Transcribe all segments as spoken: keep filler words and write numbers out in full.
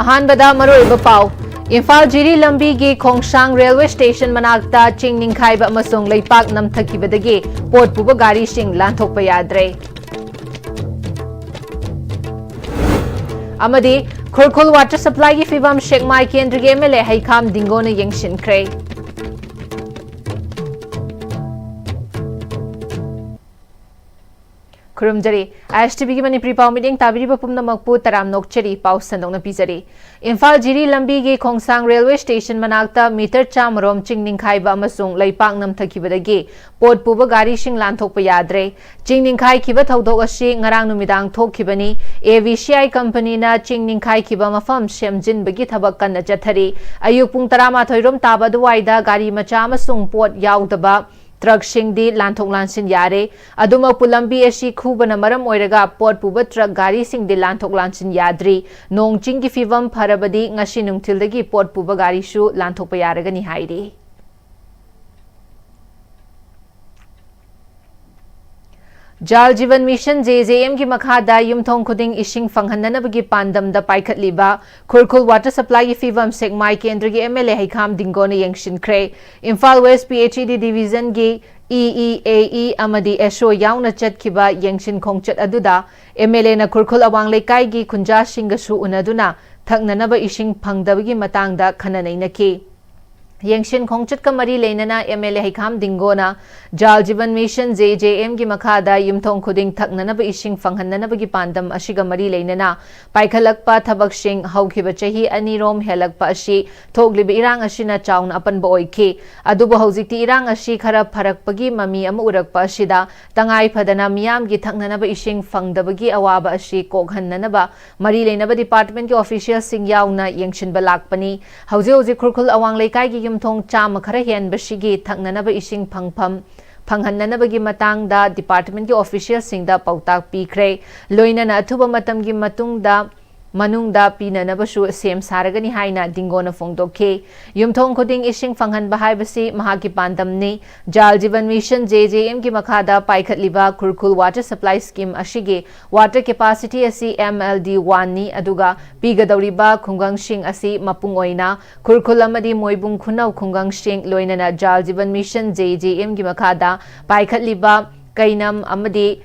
ꯑꯍꯥꯟꯕꯗ ꯃꯔꯨꯑꯣꯏꯕ ꯄꯥꯎ꯫ ꯏꯝꯐꯥꯜ ꯖꯤꯔꯤ ꯂꯝꯕꯤꯒꯤ ꯈꯣꯡꯁꯥꯡ ꯔꯦꯜꯋꯦ ꯁ꯭ꯇꯦꯁꯟ ꯃꯅꯥꯛꯇ ꯆꯤꯡ ꯅꯤꯡꯈꯥꯏꯕ ꯑꯃꯁꯨꯡ ꯂꯩꯄꯥꯛ ꯅꯝꯊꯈꯤꯕꯗꯒꯤ ꯄꯣꯠ ꯄꯨꯕ ꯒꯥꯔꯤꯁꯤꯡ ꯂꯥꯟꯊꯣꯛꯄ ꯌꯥꯗ꯭ꯔꯦ꯫ ꯑꯃꯗꯤ ꯈꯨꯔꯈꯨꯜ ꯋꯥꯇꯔ ꯁꯄ꯭ꯂꯥꯏꯒꯤ ꯐꯤꯚꯝ ꯁꯦꯛꯃꯥꯏ ꯀꯦꯟꯗ꯭ꯔꯒꯤ ꯑꯦꯝ ꯑꯦꯜ ꯑꯦ ꯍꯩꯈꯥꯝ ꯗꯤꯡꯒꯣꯅ ꯌꯦꯡꯁꯤꯟꯈ꯭ꯔꯦ꯫ ꯈꯨꯔꯨꯝꯖꯔꯤ꯫ ꯑꯥꯏ ꯑꯦꯁ ꯇꯤ ꯚꯤꯒꯤ ꯃꯅꯤꯄꯨꯔꯤ ꯄꯥꯎ ꯃꯤꯠꯌꯦꯡ ꯇꯥꯕꯤꯔꯤꯕ ꯄꯨꯝꯅꯃꯛꯄꯨ ꯇꯔꯥꯝꯅ ꯑꯣꯛꯆꯔꯤ꯫ ꯄꯥꯎ ꯁꯟꯗꯣꯛꯅ ꯄꯤꯖꯔꯤ꯫ ꯏꯝꯐꯥꯜ ꯖꯤꯔꯤ ꯂꯝꯕꯤꯒꯤ ꯈꯣꯡꯁꯥꯡ ꯔꯦꯜꯋꯦ ꯁ꯭ꯇꯦꯁꯟ ꯃꯅꯥꯛꯇ ꯃꯤꯇꯔ ꯆꯥꯝꯃꯔꯣꯝ ꯆꯤꯡ ꯅꯤꯡꯈꯥꯏꯕ ꯑꯃꯁꯨꯡ ꯂꯩꯄꯥꯛ ꯅꯝꯊꯈꯤꯕꯗꯒꯤ ꯄꯣꯠ ꯄꯨꯕ ꯒꯥꯔꯤꯁꯤꯡ ꯂꯥꯟꯊꯣꯛꯄ ꯌꯥꯗ꯭ꯔꯦ꯫ ꯆꯤꯡ ꯅꯤꯡꯈꯥꯏꯈꯤꯕ ꯊꯧꯗꯣꯛ ꯑꯁꯤ ꯉꯔꯥꯡ ꯅꯨꯃꯤꯗꯥꯡ ꯊꯣꯛꯈꯤꯕꯅꯤ꯫ ꯑꯦ ꯚꯤ ꯁꯤ ꯑꯥꯏ ꯀꯝꯄꯅꯤꯅ ꯆꯤꯡ ꯅꯤꯡꯈꯥꯏꯈꯤꯕ ꯃꯐꯝ ꯁꯦꯝꯖꯤꯟꯕꯒꯤ ꯊꯕꯛ ꯀꯟꯅ ꯆꯠꯊꯔꯤ꯫ ꯑꯌꯨꯛ ꯄꯨꯡ ꯇꯔꯥꯃꯥꯊꯣꯏ ꯔꯣꯝ ꯇꯥꯕ ꯑꯗꯨꯋꯥꯏꯗ ꯒꯥꯔꯤ ꯃꯆꯥ ꯑꯃꯁꯨꯡ ꯄꯣꯠ ꯌꯥꯎꯗꯕ ꯇ꯭ꯔꯛꯁꯤꯡꯗꯤ ꯂꯥꯟꯊꯣꯛ ꯂꯥꯟꯁꯤꯟ ꯌꯥꯔꯦ꯫ ꯑꯗꯨꯃꯛꯄꯨ ꯂꯝꯕꯤ ꯑꯁꯤ ꯈꯨꯕꯅ ꯃꯔꯝ ꯑꯣꯏꯔꯒ ꯄꯣꯠ ꯄꯨꯕ ꯇ꯭ꯔꯛ ꯒꯥꯔꯤꯁꯤꯡꯗꯤ ꯂꯥꯟꯊꯣꯛ ꯂꯥꯟꯁꯤꯟ ꯌꯥꯗ꯭ꯔꯤ꯫ ꯅꯣꯡ ꯆꯤꯡꯒꯤ ꯐꯤꯚꯝ ꯐꯔꯕꯗꯤ ꯉꯁꯤ ꯅꯨꯡꯊꯤꯜꯗꯒꯤ ꯄꯣꯠ ꯄꯨꯕ ꯒꯥꯔꯤꯁꯨ ꯂꯥꯟꯊꯣꯛꯄ ꯌꯥꯔꯒꯅꯤ ꯍꯥꯏꯔꯤ꯫ ꯖꯥꯜ ꯖꯤꯕꯟ ꯃꯤꯁꯟ, ꯖꯦ ꯖꯦ ꯑꯦꯝꯒꯤ ꯃꯈꯥꯗ ꯌꯨꯝꯊꯣꯡ ꯈꯨꯗꯤꯡ ꯏꯁꯤꯡ ꯐꯪꯍꯟꯅꯅꯕꯒꯤ ꯄꯥꯟꯗꯝꯗ ꯄꯥꯏꯈꯠꯂꯤꯕ ꯈꯨꯔꯈꯨꯜ ꯋꯥꯇꯔ ꯁꯄ꯭ꯂꯥꯏꯒꯤ ꯐꯤꯚꯝ ꯁꯦꯛꯃꯥꯏ ꯀꯦꯟꯗ꯭ꯔꯒꯤ ꯑꯦꯝ ꯑꯦꯜ ꯑꯦ ꯍꯩꯈꯥꯝ ꯗꯤꯡꯒꯣꯅ ꯌꯦꯡꯁꯤꯟꯈ꯭ꯔꯦ꯫ Imphal west P H E D ꯗꯤꯚꯤꯖꯟꯒꯤ ꯏ ꯏ ꯑꯦ ꯏ ꯑꯃꯗꯤ ꯑꯦꯁ ꯑꯣ ꯌꯥꯎꯅ ꯆꯠꯈꯤꯕ ꯌꯦꯡꯁꯤꯟ ꯈꯣꯡꯆꯠ ꯑꯗꯨꯗ ꯑꯦꯝ ꯑꯦꯜ ꯑꯦꯅ ꯈꯨꯔꯈꯨꯜ ꯑꯋꯥꯡ ꯂꯩꯀꯥꯏꯒꯤ ꯈꯨꯟꯖꯥꯁꯤꯡꯒꯁꯨ ꯎꯅꯗꯨꯅ ꯊꯛꯅꯅꯕ ꯏꯁꯤꯡ ꯐꯪꯗꯕꯒꯤ ꯃꯇꯥꯡꯗ ꯈꯟꯅ ꯅꯩꯅꯈꯤ꯫ ꯌꯦꯡꯁꯤꯟ ꯈꯣꯡꯆꯠꯀ ꯃꯔꯤ ꯂꯩꯅꯅ ꯑꯦꯝ ꯑꯦꯜ ꯑꯦ ꯍꯩꯈꯥꯝ ꯗꯤꯡꯒꯣꯅ Jal Jeevan mission, J J ꯑꯦꯝꯒꯤ ꯃꯈꯥꯗ ꯌꯨꯝꯊꯣꯡ ꯈꯨꯗꯤꯡ ꯊꯛꯅꯅꯕ ꯏꯁꯤꯡ ꯐꯪꯍꯟꯅꯅꯕꯒꯤ ꯄꯥꯟꯗꯝ ꯑꯁꯤꯒ ꯃꯔꯤ ꯂꯩꯅꯅ ꯄꯥꯏꯈꯠꯂꯛꯄ ꯊꯕꯛꯁꯤꯡ ꯍꯧꯈꯤꯕ ꯆꯍꯤ ꯑꯅꯤꯔꯣꯝ ꯍꯦꯜꯂꯛꯄ ꯑꯁꯤ ꯊꯣꯛꯂꯤꯕ ꯏꯔꯥꯡ ꯑꯁꯤꯅ ꯆꯥꯎꯅ ꯑꯄꯟꯕ ꯑꯣꯏꯈꯤ꯫ ꯑꯗꯨꯕꯨ ꯍꯧꯖꯤꯛꯇꯤ ꯏꯔꯥꯡ ꯑꯁꯤ ꯈꯔ ꯐꯔꯛꯄꯒꯤ ꯃꯃꯤ ꯑꯃ ꯎꯔꯛꯄ ꯑꯁꯤꯗ ꯇꯉꯥꯏ ꯐꯗꯅ ꯃꯤꯌꯥꯝꯒꯤ ꯊꯛꯅꯅꯕ ꯏꯁꯤꯡ ꯐꯪꯗꯕꯒꯤ ꯑꯋꯥꯕ ꯑꯁꯤ ꯀꯣꯛꯍꯟꯅꯅꯕ ꯃꯔꯤ ꯂꯩꯅꯕ ꯗꯤꯄꯥꯔꯠꯃꯦꯟꯠꯀꯤ ꯑꯣꯐꯤꯁꯤꯌꯦꯜꯁꯤꯡ ꯌꯥꯎꯅ ꯌꯦꯡꯁꯤꯟꯕ ꯂꯥꯛꯄꯅꯤ꯫ ꯍꯧꯖꯤꯛ ꯍꯧꯖꯤꯛ ꯈꯨꯔꯈꯨꯜ ꯑꯋꯥꯡ ꯂꯩꯀꯥꯏꯒꯤ ꯌꯨꯝꯊꯣꯡ ꯆꯥꯝꯃ ꯈꯔ ꯍꯦꯟꯕꯁꯤꯒꯤ ꯊꯛꯅꯅꯕ ꯏꯁꯤꯡ ꯐꯪꯐꯝ ꯐꯪꯍꯟꯅꯅꯕꯒꯤ ꯃꯇꯥꯡꯗ ꯗꯤꯄꯥꯔꯠꯃꯦꯟꯠꯀꯤ ꯑꯣꯐꯤꯁꯤꯌꯦꯜꯁꯤꯡꯗ ꯄꯥꯎꯇꯥꯛ ꯄꯤꯈ꯭ꯔꯦ꯫ ꯂꯣꯏꯅꯅ ꯑꯊꯨꯕ ꯃꯇꯝꯒꯤ ꯃꯇꯨꯡꯗ ꯃꯅꯨꯡꯗ ꯄꯤꯅꯅꯕꯁꯨ ꯁꯦꯝ ꯁꯥꯔꯒꯅꯤ ꯍꯥꯏꯅ ꯗꯤꯡꯒꯣꯅ ꯐꯣꯡꯗꯣꯛꯈꯤ꯫ ꯌꯨꯝꯊꯣꯡ ꯈꯨꯗꯤꯡ ꯏꯁꯤꯡ ꯐꯪꯍꯟꯕ ꯍꯥꯏꯕꯁꯤ ꯃꯍꯥꯛꯀꯤ ꯄꯥꯟꯗꯝꯅꯤ꯫ ꯖꯥꯜ ꯖꯤꯕꯟ ꯃꯤꯁꯟ, ꯖꯦ ꯖꯦ ꯑꯦꯝꯒꯤ ꯃꯈꯥꯗ ꯄꯥꯏꯈꯠꯂꯤꯕ ꯈꯨꯔꯈꯨꯜ ꯋꯥꯇꯔ ꯁꯄ꯭ꯂꯥꯏ ꯁ꯭ꯀꯤꯝ ꯑꯁꯤꯒꯤ ꯋꯥꯇꯔ ꯀꯦꯄꯥꯁꯤꯇꯤ ꯑꯁꯤ ꯑꯦꯝ ꯑꯦꯜ ꯗꯤ ꯋꯥꯟꯅꯤ, ꯑꯗꯨꯒ ꯄꯤꯒꯗꯧꯔꯤꯕ ꯈꯨꯡꯒꯪꯁꯤꯡ ꯑꯁꯤ ꯃꯄꯨꯡ ꯑꯣꯏꯅ ꯈꯨꯔꯈꯨꯜ ꯑꯃꯗꯤ ꯃꯣꯏꯕꯨꯡ ꯈꯨꯅꯧ ꯈꯨꯡꯒꯪꯁꯤꯡ, ꯂꯣꯏꯅꯅ ꯖꯥꯜ ꯖꯤꯕꯟ ꯃꯤꯁꯟ, ꯖꯦ ꯖꯦ ꯑꯦꯝꯒꯤ ꯃꯈꯥꯗ ꯄꯥꯏꯈꯠꯂꯤꯕ ꯀꯩꯅꯝ ꯑꯃꯗꯤ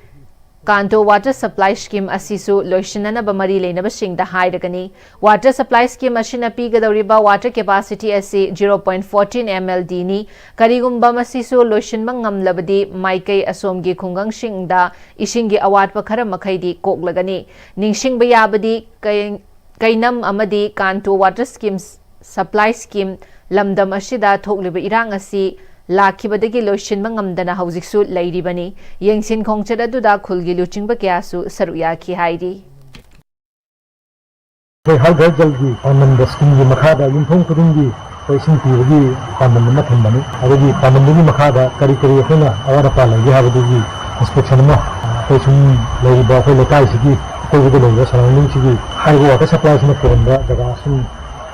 ꯀꯥꯟꯇꯣ ꯋꯥꯇꯔ ꯁꯄ꯭ꯂꯥꯏ ꯁ꯭ꯀꯤꯝ ꯑꯁꯤꯁꯨ ꯂꯣꯏꯁꯤꯟꯅꯅꯕ ꯃꯔꯤ ꯂꯩꯅꯕꯁꯤꯡꯗ ꯍꯥꯏꯔꯒꯅꯤ꯫ ꯋꯥꯇꯔ ꯁꯄ꯭ꯂꯥꯏ ꯁ꯭ꯀꯤꯝ ꯑꯁꯤꯅ ꯄꯤꯒꯗꯧꯔꯤꯕ ꯋꯥꯇꯔ ꯀꯦꯄꯥꯁꯤꯇꯤ ꯑꯁꯤ zero point fourteen M L ꯗꯤꯅꯤ꯫ ꯀꯔꯤꯒꯨꯝꯕ ꯃꯁꯤꯁꯨ ꯂꯣꯏꯁꯤꯟꯕ ꯉꯝꯂꯕꯗꯤ, ꯃꯥꯏꯀꯩ ꯑꯁꯣꯝꯒꯤ ꯈꯨꯡꯒꯪꯁꯤꯡꯗ ꯏꯁꯤꯡꯒꯤ ꯑꯋꯥꯠꯄ ꯈꯔ ꯃꯈꯩꯗꯤ ꯀꯣꯛꯂꯒꯅꯤ꯫ ꯅꯤꯡꯁꯤꯡꯕ ꯌꯥꯕꯗꯤ, ꯀꯩ-, ꯀꯩꯅꯝ ꯑꯃꯗꯤ ꯀꯥꯟꯇꯣ ꯋꯥꯇꯔ ꯁ꯭ꯀꯤꯝ, ꯁꯄ꯭ꯂꯥꯏ ꯁ꯭ꯀꯤꯝ ꯂꯝꯗꯝ ꯑꯁꯤꯗ ꯊꯣꯛꯂꯤꯕ ꯏꯔꯥꯡ ꯑꯁꯤ ꯂꯥꯛꯈꯤꯕꯗꯒꯤ ꯂꯣꯏꯁꯤꯟꯕ ꯉꯝꯗꯅ ꯍꯧꯖꯤꯛꯁꯨ ꯂꯩꯔꯤꯕꯅꯤ꯫ ꯌꯦꯡꯁꯤꯟ ꯈꯣꯡꯆꯠ ꯑꯗꯨꯗ ꯈꯨꯜꯒꯤ ꯂꯨꯆꯤꯡꯕ ꯀꯌꯥꯁꯨ ꯁꯔꯨꯛ ꯌꯥꯈꯤ ꯍꯥꯏꯔꯤ꯫ ꯑꯩꯈꯣꯏ ꯍꯔ ꯘꯔ ꯖꯜꯒꯤ ꯄꯥꯟꯗꯝꯗ ꯁ꯭ꯀꯤꯝꯒꯤ ꯃꯈꯥꯗ ꯌꯨꯝꯊꯣꯡ ꯈꯨꯗꯤꯡꯒꯤ ꯑꯩꯈꯣꯏ ꯏꯁꯤꯡ ꯄꯤꯕꯒꯤ ꯄꯥꯟꯗꯝ ꯑꯃ ꯊꯝꯕꯅꯤ꯫ ꯑꯗꯨꯒꯤ ꯄꯥꯟꯗꯝꯗꯨꯒꯤ ꯃꯈꯥꯗ ꯀꯔꯤ ꯀꯔꯤ ꯑꯩꯈꯣꯏꯅ ꯑꯋꯥꯠ ꯑꯄꯥ ꯂꯩꯒꯦ ꯍꯥꯏꯕꯗꯨꯒꯤ ꯏꯟꯁꯄꯦꯛꯁꯟ ꯑꯃ, ꯑꯩꯈꯣꯏ ꯁꯨꯝ ꯂꯩꯔꯤꯕ ꯑꯩꯈꯣꯏ ꯂꯩꯀꯥꯏꯁꯤꯒꯤ ꯑꯀꯣꯏꯕꯗ ꯂꯩꯔꯤꯕ ꯁꯔꯥꯎꯟꯗꯤꯡꯁꯤꯒꯤ ꯍꯥꯏꯔꯤꯕ ꯋꯥꯇꯔ ꯁꯄ꯭ꯂꯥꯏꯁꯤꯅ ꯀꯣꯟꯕ ꯖꯒꯥ ꯁꯨꯝ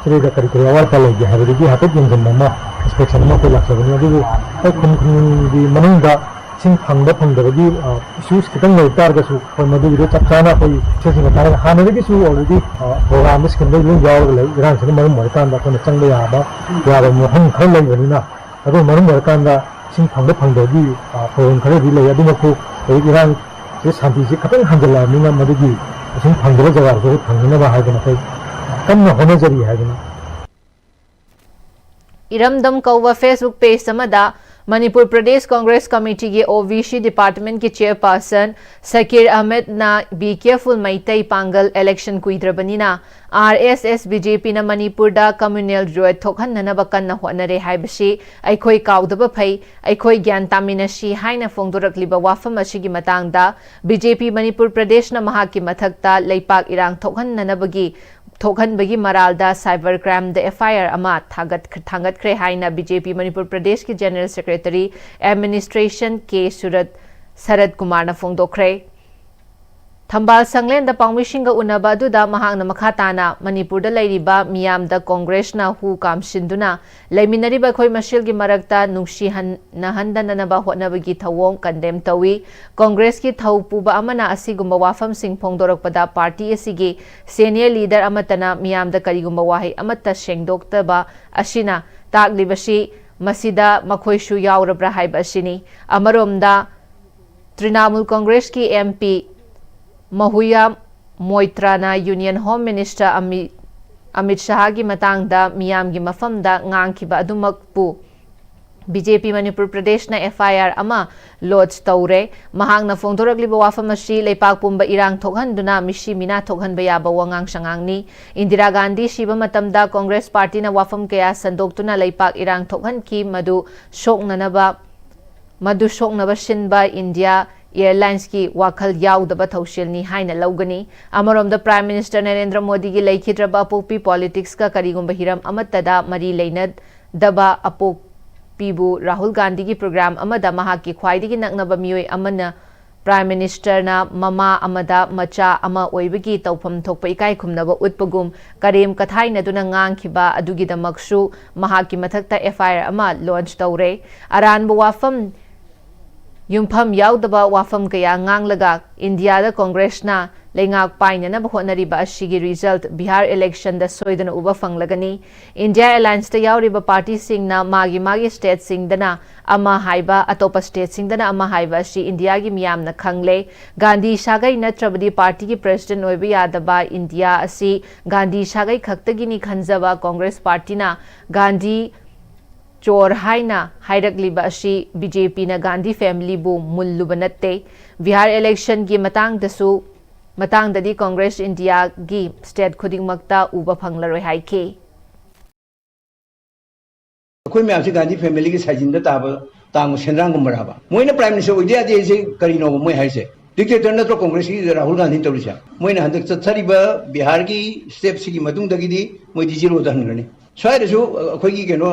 ꯁꯤꯗꯩꯗ ꯀꯔꯤ ꯀꯔꯤ ꯑꯋꯥꯠ ꯑꯄꯥ ꯂꯩꯒꯦ ꯍꯥꯏꯕꯗꯨꯒꯤ ꯍꯥꯏꯐꯦꯠ ꯌꯦꯡꯁꯤꯟꯕ ꯑꯃ, ꯏꯟꯁꯄꯦꯛꯁꯟ ꯑꯃ ꯑꯩꯈꯣꯏ ꯂꯥꯛꯆꯕꯅꯤ꯫ ꯑꯗꯨꯕꯨ ꯑꯩꯈꯣꯏ ꯈꯨꯟ ꯈꯨꯟꯒꯤ ꯃꯅꯨꯡꯗ ꯏꯁꯤꯡ ꯐꯪꯕ ꯐꯪꯗꯕꯒꯤ, ꯑ, ꯏꯁꯨꯁ ꯈꯤꯇꯪ ꯂꯩꯕ ꯇꯥꯔꯒꯁꯨ ꯑꯩꯈꯣꯏ ꯃꯗꯨꯒꯤꯗꯣ ꯆꯞ ꯆꯥꯅ ꯑꯩꯈꯣꯏ ꯏꯁꯇꯦꯠꯁꯤꯡꯅ ꯇꯥꯔꯒ ꯍꯥꯟꯅꯗꯒꯤꯁꯨ already, ꯑ, ꯄ꯭ꯔꯣꯒ꯭ꯔꯥꯝꯗ ꯁ꯭ꯀꯤꯝꯗ ꯂꯣꯏ ꯌꯥꯎꯔꯒ ꯂꯩ꯫ ꯏꯔꯥꯡꯁꯤꯅ ꯃꯔꯝ ꯑꯣꯏꯔꯀꯥꯟꯗ ꯑꯩꯈꯣꯏꯅ ꯆꯪꯕ ꯌꯥꯕ, ꯌꯥꯕ ꯃꯐꯝ ꯈꯔ ꯂꯩꯕꯅꯤꯅ, ꯑꯗꯨꯅ ꯃꯔꯝ ꯑꯣꯏꯔꯀꯥꯟꯗ ꯏꯁꯤꯡ ꯐꯪꯕ ꯐꯪꯗꯕꯒꯤ, ꯑ, ꯄ꯭ꯔꯣꯕ꯭ꯂꯦꯝ ꯈꯔꯗꯤ ꯂꯩ꯫ ꯑꯗꯨꯃꯛꯄꯨ ꯍꯧꯖꯤꯛ ꯏꯔꯥꯡꯁꯦ, ꯁꯥꯟꯇꯤꯁꯦ ꯈꯤꯇꯪ ꯍꯟꯖꯜꯂꯛꯑꯕꯅꯤꯅ ꯃꯗꯨꯒꯤ ꯏꯁꯤꯡ ꯐꯪꯗꯕ ꯖꯒꯥꯗꯨꯁꯨ ꯐꯪꯅꯅꯕ ꯍꯥꯏꯗꯅ ꯑꯩꯈꯣꯏ ꯀꯟꯅ ꯍꯣꯠꯅꯖꯔꯤ ꯍꯥꯏꯗꯅ꯫ ꯏꯔꯝꯗꯝ ꯀꯧꯕ Facebook page ꯑꯃꯗ ꯃꯅꯤꯄꯨꯔ ꯄ꯭ꯔꯗꯦꯁ ꯀꯣꯡꯒ꯭ꯔꯦꯁ ꯀꯃꯤꯇꯤꯒꯤ ꯑꯣ B C ꯗꯤꯄꯥꯔꯠꯃꯦꯟꯠꯀꯤ ꯆꯦꯌꯔꯄꯥꯔꯁꯟ ꯁꯀꯤꯔ ꯑꯍꯃꯦꯗꯅ "Be careful Meitei ꯄꯥꯡꯒꯜ, election ꯀꯨꯏꯗ꯭ꯔꯕꯅꯤꯅ ꯑꯥꯔ ꯑꯦꯁ ꯑꯦꯁ ꯕꯤ ꯖꯦ ꯄꯤꯅ ꯃꯅꯤꯄꯨꯔꯗ communal riot ꯊꯣꯛꯍꯟꯅꯅꯕ ꯀꯟꯅ ꯍꯣꯠꯅꯔꯦ ꯍꯥꯏꯕꯁꯤ ꯑꯩꯈꯣꯏ ꯀꯥꯎꯗꯕ ꯐꯩ, ꯑꯩꯈꯣꯏ ꯒ꯭ꯌꯥꯟ ꯇꯥꯃꯤꯟꯅꯁꯤ" ꯍꯥꯏꯅ ꯐꯣꯡꯗꯣꯔꯛꯂꯤꯕ ꯋꯥꯐꯝ ꯑꯁꯤꯒꯤ ꯃꯇꯥꯡꯗ ꯕꯤ ꯖꯦ ꯄꯤ ꯃꯅꯤꯄꯨꯔ ꯄ꯭ꯔꯗꯦꯁꯅ ꯃꯍꯥꯛꯀꯤ ꯃꯊꯛꯇ ꯂꯩꯄꯥꯛ ꯏꯔꯥꯡ ꯊꯣꯛꯍꯟꯅꯅꯕꯒꯤ ꯊꯣꯛꯍꯟꯕꯒꯤ ꯃꯔꯥꯜꯗ cyber crimeꯗ F I R ꯑꯃ ꯊꯥꯒꯠ-, ꯊꯥꯡꯒꯠꯈ꯭ꯔꯦ ꯍꯥꯏꯅ B J P ꯃꯅꯤꯄꯨꯔ ꯄ꯭ꯔꯗꯦꯁꯀꯤ General Secretary Administration K Surat-, ꯁꯔꯠ ꯀꯨꯃꯥꯔꯅ ꯐꯣꯡꯗꯣꯛꯈ꯭ꯔꯦ꯫ ꯊꯝꯕꯥꯜ ꯁꯪꯂꯦꯟꯗ ꯄꯥꯎꯃꯤꯁꯤꯡꯒ ꯎꯅꯕ ꯑꯗꯨꯗ ꯃꯍꯥꯛꯅ ꯃꯈꯥ ꯇꯥꯅ ꯃꯅꯤꯄꯨꯔꯗ ꯂꯩꯔꯤꯕ ꯃꯤꯌꯥꯝꯗ ꯀꯣꯡꯒ꯭ꯔꯦꯁꯅ ꯍꯨ ꯀꯥꯝꯁꯤꯟꯗꯨꯅ ꯂꯩꯃꯤꯟꯅꯔꯤꯕ ꯑꯩꯈꯣꯏ ꯃꯁꯦꯜꯒꯤ ꯃꯔꯛꯇ ꯅꯨꯡꯁꯤꯍꯟꯅꯍꯟꯗꯅꯅꯕ ꯍꯣꯠꯅꯕꯒꯤ ꯊꯧꯑꯣꯡ ꯀꯟꯗꯦꯝ ꯇꯧꯏ꯫ ꯀꯣꯡꯒ꯭ꯔꯦꯁꯀꯤ ꯊꯧ ꯄꯨꯕ ꯑꯃꯅ ꯑꯁꯤꯒꯨꯝꯕ ꯋꯥꯐꯝꯁꯤꯡ ꯐꯣꯡꯗꯣꯔꯛꯄꯗ ꯄꯥꯔꯇꯤ ꯑꯁꯤꯒꯤ ꯁꯦꯅꯤꯌꯔ ꯂꯤꯗꯔ ꯑꯃꯠꯇꯅ ꯃꯤꯌꯥꯝꯗ ꯀꯔꯤꯒꯨꯝꯕ ꯋꯥꯍꯩ ꯑꯃꯠꯇ ꯁꯦꯡꯗꯣꯛꯇꯕ ꯑꯁꯤꯅ ꯇꯥꯛꯂꯤꯕꯁꯤ ꯃꯁꯤꯗ ꯃꯈꯣꯏꯁꯨ ꯌꯥꯎꯔꯕ꯭ꯔꯥ ꯍꯥꯏꯕ ꯑꯁꯤꯅꯤ꯫ ꯑꯃꯔꯣꯝꯗ ꯇ꯭ꯔꯤꯅꯥꯃꯨꯜ ꯀꯣꯡꯒ꯭ꯔꯦꯁꯀꯤ ꯑꯦꯝ ꯄꯤ ꯃꯍꯨꯌꯥ ꯃꯣꯏꯇ꯭ꯔꯥꯅ ꯌꯨꯅꯤꯌꯟ ꯍꯣꯝ ꯃꯤꯅꯤꯁꯇꯔ ꯑꯃꯤ-, ꯑꯃꯤꯠ ꯁꯍꯥꯒꯤ ꯃꯇꯥꯡꯗ ꯃꯤꯌꯥꯝꯒꯤ ꯃꯐꯝꯗ ꯉꯥꯡꯈꯤꯕ ꯑꯗꯨꯃꯛꯄꯨ ꯕꯤ ꯖꯦ ꯄꯤ ꯃꯅꯤꯄꯨꯔ ꯄ꯭ꯔꯗꯦꯁꯅ ꯑꯦꯐ ꯑꯥꯏ ꯑꯥꯔ ꯑꯃ ꯂꯣꯗꯖ ꯇꯧꯔꯦ꯫ ꯃꯍꯥꯛꯅ ꯐꯣꯡꯗꯣꯔꯛꯂꯤꯕ ꯋꯥꯐꯝ ꯑꯁꯤ ꯂꯩꯄꯥꯛ ꯄꯨꯝꯕ ꯏꯔꯥꯡ ꯊꯣꯛꯍꯟꯗꯨꯅ ꯃꯤꯁꯤ ꯃꯤꯅꯥ ꯊꯣꯛꯍꯟꯕ ꯌꯥꯕ ꯋꯥꯉꯥꯡ ꯁꯉꯥꯡꯅꯤ꯫ ꯏꯟꯗꯤꯔꯥ ꯒꯥꯟꯙꯤ ꯁꯤꯕ ꯃꯇꯝꯗ ꯀꯣꯡꯒ꯭ꯔꯦꯁ ꯄꯥꯔꯇꯤꯅ ꯋꯥꯐꯝ ꯀꯌꯥ ꯁꯟꯗꯣꯛꯇꯨꯅ ꯂꯩꯄꯥꯛ ꯏꯔꯥꯡ ꯊꯣꯛꯍꯟꯈꯤ꯫ ꯃꯗꯨ ꯁꯣꯛꯅꯅꯕ, ꯃꯗꯨ ꯁꯣꯛꯅꯕ ꯁꯤꯟꯕ ꯏꯟꯗꯤꯌꯥ ꯑꯦꯌꯔꯂꯥꯏꯟꯁꯀꯤ ꯋꯥꯈꯜ ꯌꯥꯎꯗꯕ ꯊꯧꯁꯤꯜꯅꯤ ꯍꯥꯏꯅ ꯂꯧꯒꯅꯤ꯫ ꯑꯃꯔꯣꯝꯗ ꯄ꯭ꯔꯥꯏꯝ ꯃꯤꯅꯤꯁꯇꯔ ꯅꯔꯦꯟꯗ꯭ꯔ ꯃꯣꯗꯤꯒꯤ ꯂꯩꯈꯤꯗ꯭ꯔꯕ ꯑꯄꯣꯛꯄꯤ ꯄꯣꯂꯤꯇꯤꯛꯁꯀ ꯀꯔꯤꯒꯨꯝꯕ ꯍꯤꯔꯝ ꯑꯃꯠꯇꯗ ꯃꯔꯤ ꯂꯩꯅꯗꯕ ꯑꯄꯣꯛꯄꯤꯕꯨ ꯔꯥꯍꯨꯜ ꯒꯥꯟꯙꯤꯒꯤ ꯄ꯭ꯔꯣꯒ꯭ꯔꯥꯝ ꯑꯃꯗ ꯃꯍꯥꯛꯀꯤ ꯈ꯭ꯋꯥꯏꯗꯒꯤ ꯅꯛꯅꯕ ꯃꯤꯑꯣꯏ ꯑꯃꯅ ꯄ꯭ꯔꯥꯏꯝ ꯃꯤꯅꯤꯁꯇꯔꯅ ꯃꯃꯥ ꯑꯃꯗ ꯃꯆꯥ ꯑꯃ ꯑꯣꯏꯕꯒꯤ ꯇꯧꯐꯝ ꯊꯣꯛꯄ ꯏꯀꯥꯏ ꯈꯨꯝꯅꯕ ꯎꯠꯄꯒꯨꯝ ꯀꯔꯦꯝ ꯀꯊꯥꯏꯅꯗꯨꯅ ꯉꯥꯡꯈꯤꯕ ꯑꯗꯨꯒꯤꯗꯃꯛꯁꯨ ꯃꯍꯥꯛꯀꯤ ꯃꯊꯛꯇ ꯑꯦꯐ ꯑꯥꯏ ꯑꯥꯔ ꯑꯃ ꯂꯣꯟꯆ ꯇꯧꯔꯦ꯫ ꯑꯔꯥꯟꯕ ꯋꯥꯐꯝ, ꯌꯨꯝꯐꯝ ꯌꯥꯎꯗꯕ ꯋꯥꯐꯝ ꯀꯌꯥ ꯉꯥꯡꯂꯒ ꯏꯟꯗꯤꯌꯥꯗ ꯀꯣꯡꯒ꯭ꯔꯦꯁꯅ ꯂꯩꯉꯥꯛ ꯄꯥꯏꯅꯅꯕ ꯍꯣꯠꯅꯔꯤꯕ ꯑꯁꯤꯒꯤ ꯔꯤꯖꯜꯠ ꯕꯤꯍꯥꯔ ꯏꯂꯦꯛꯁꯟꯗ ꯁꯣꯏꯗꯅ ꯎꯕ ꯐꯪꯂꯒꯅꯤ꯫ ꯏꯟꯗꯤꯌꯥ ꯑꯦꯂꯥꯏꯟꯁꯇ ꯌꯥꯎꯔꯤꯕ ꯄꯥꯔꯇꯤꯁꯤꯡꯅ ꯃꯥꯒꯤ ꯃꯥꯒꯤ ꯁ꯭ꯇꯦꯠꯁꯤꯡꯗꯅ ꯑꯃ ꯍꯥꯏꯕ, ꯑꯇꯣꯞꯄ ꯁ꯭ꯇꯦꯠꯁꯤꯡꯗꯅ ꯑꯃ ꯍꯥꯏꯕ ꯑꯁꯤ ꯏꯟꯗꯤꯌꯥꯒꯤ ꯃꯤꯌꯥꯝꯅ ꯈꯪꯂꯦ꯫ ꯒꯥꯟꯙꯤ ꯁꯥꯒꯩ ꯅꯠꯇ꯭ꯔꯕꯗꯤ ꯄꯥꯔꯇꯤꯒꯤ ꯄ꯭ꯔꯦꯁꯤꯗꯦꯟꯠ ꯑꯣꯏꯕ ꯌꯥꯗꯕ ꯏꯟꯗꯤꯌꯥ ꯑꯁꯤ ꯒꯥꯟꯙꯤ ꯁꯥꯒꯩ ꯈꯛꯇꯒꯤꯅꯤ ꯈꯟꯖꯕ ꯀꯣꯡꯒ꯭ꯔꯦꯁ ꯄꯥꯔꯇꯤꯅ ꯒꯥꯟꯙꯤ ꯆꯣꯔ ꯍꯥꯏꯅ ꯍꯥꯏꯔꯛꯂꯤꯕ ꯑꯁꯤ ꯕꯤ ꯖꯦ ꯄꯤꯅ ꯒꯥꯟꯙꯤ ꯐꯦꯃꯤꯂꯤꯕꯨ ꯃꯨꯜꯂꯨꯕ ꯅꯠꯇꯦ꯫ ꯕꯤꯍꯥꯔ ꯏꯂꯦꯛꯁꯟꯒꯤ ꯃꯇꯥꯡꯗꯁꯨ, ꯃꯇꯥꯡꯗꯗꯤ ꯀꯣꯡꯒ꯭ꯔꯦꯁ ꯏꯟꯗꯤꯌꯥꯒꯤ ꯁ꯭ꯇꯦꯠ ꯈꯨꯗꯤꯡꯃꯛꯇ ꯎꯕ ꯐꯪꯂꯔꯣꯏ ꯍꯥꯏꯈꯤ꯫ ꯑꯩꯈꯣꯏ ꯃꯌꯥꯝꯁꯤ ꯒꯥꯟꯙꯤ ꯐꯦꯃꯤꯂꯤꯒꯤ ꯁꯥꯏꯖꯤꯟꯗ ꯇꯥꯕ ꯇꯥꯡꯕ ꯁꯦꯟꯗ꯭ꯔꯥꯡꯒꯨꯝꯕꯔꯕ? ꯃꯣꯏꯅ ꯄ꯭ꯔꯥꯏꯝ ꯃꯤꯅꯤꯁꯇꯔ ꯑꯣꯏꯗ ꯌꯥꯗꯦ ꯍꯥꯏꯁꯦ ꯀꯔꯤꯅꯣꯕ ꯃꯣꯏ ꯍꯥꯏꯁꯦ? ꯗꯤꯛꯇꯦꯇꯔ ꯅꯠꯇ꯭ꯔꯣ ꯀꯣꯡꯒ꯭ꯔꯦꯁꯀꯤ ꯔꯥꯍꯨꯜ ꯒꯥꯟꯙꯤꯅ ꯇꯧꯔꯤꯁꯦ? ꯃꯣꯏꯅ ꯍꯟꯗꯛ ꯆꯠꯊꯔꯤꯕ ꯕꯤꯍꯥꯔꯒꯤ ꯁ꯭ꯇꯦꯠꯁꯤꯒꯤ ꯃꯇꯨꯡꯗꯒꯤꯗꯤ ꯃꯣꯏꯗꯤ ꯖꯤꯔꯣꯗ ꯍꯟꯈ꯭ꯔꯅꯤ꯫ ꯁ꯭ꯋꯥꯏꯗꯁꯨ ꯑꯩꯈꯣꯏꯒꯤ ꯀꯩꯅꯣ,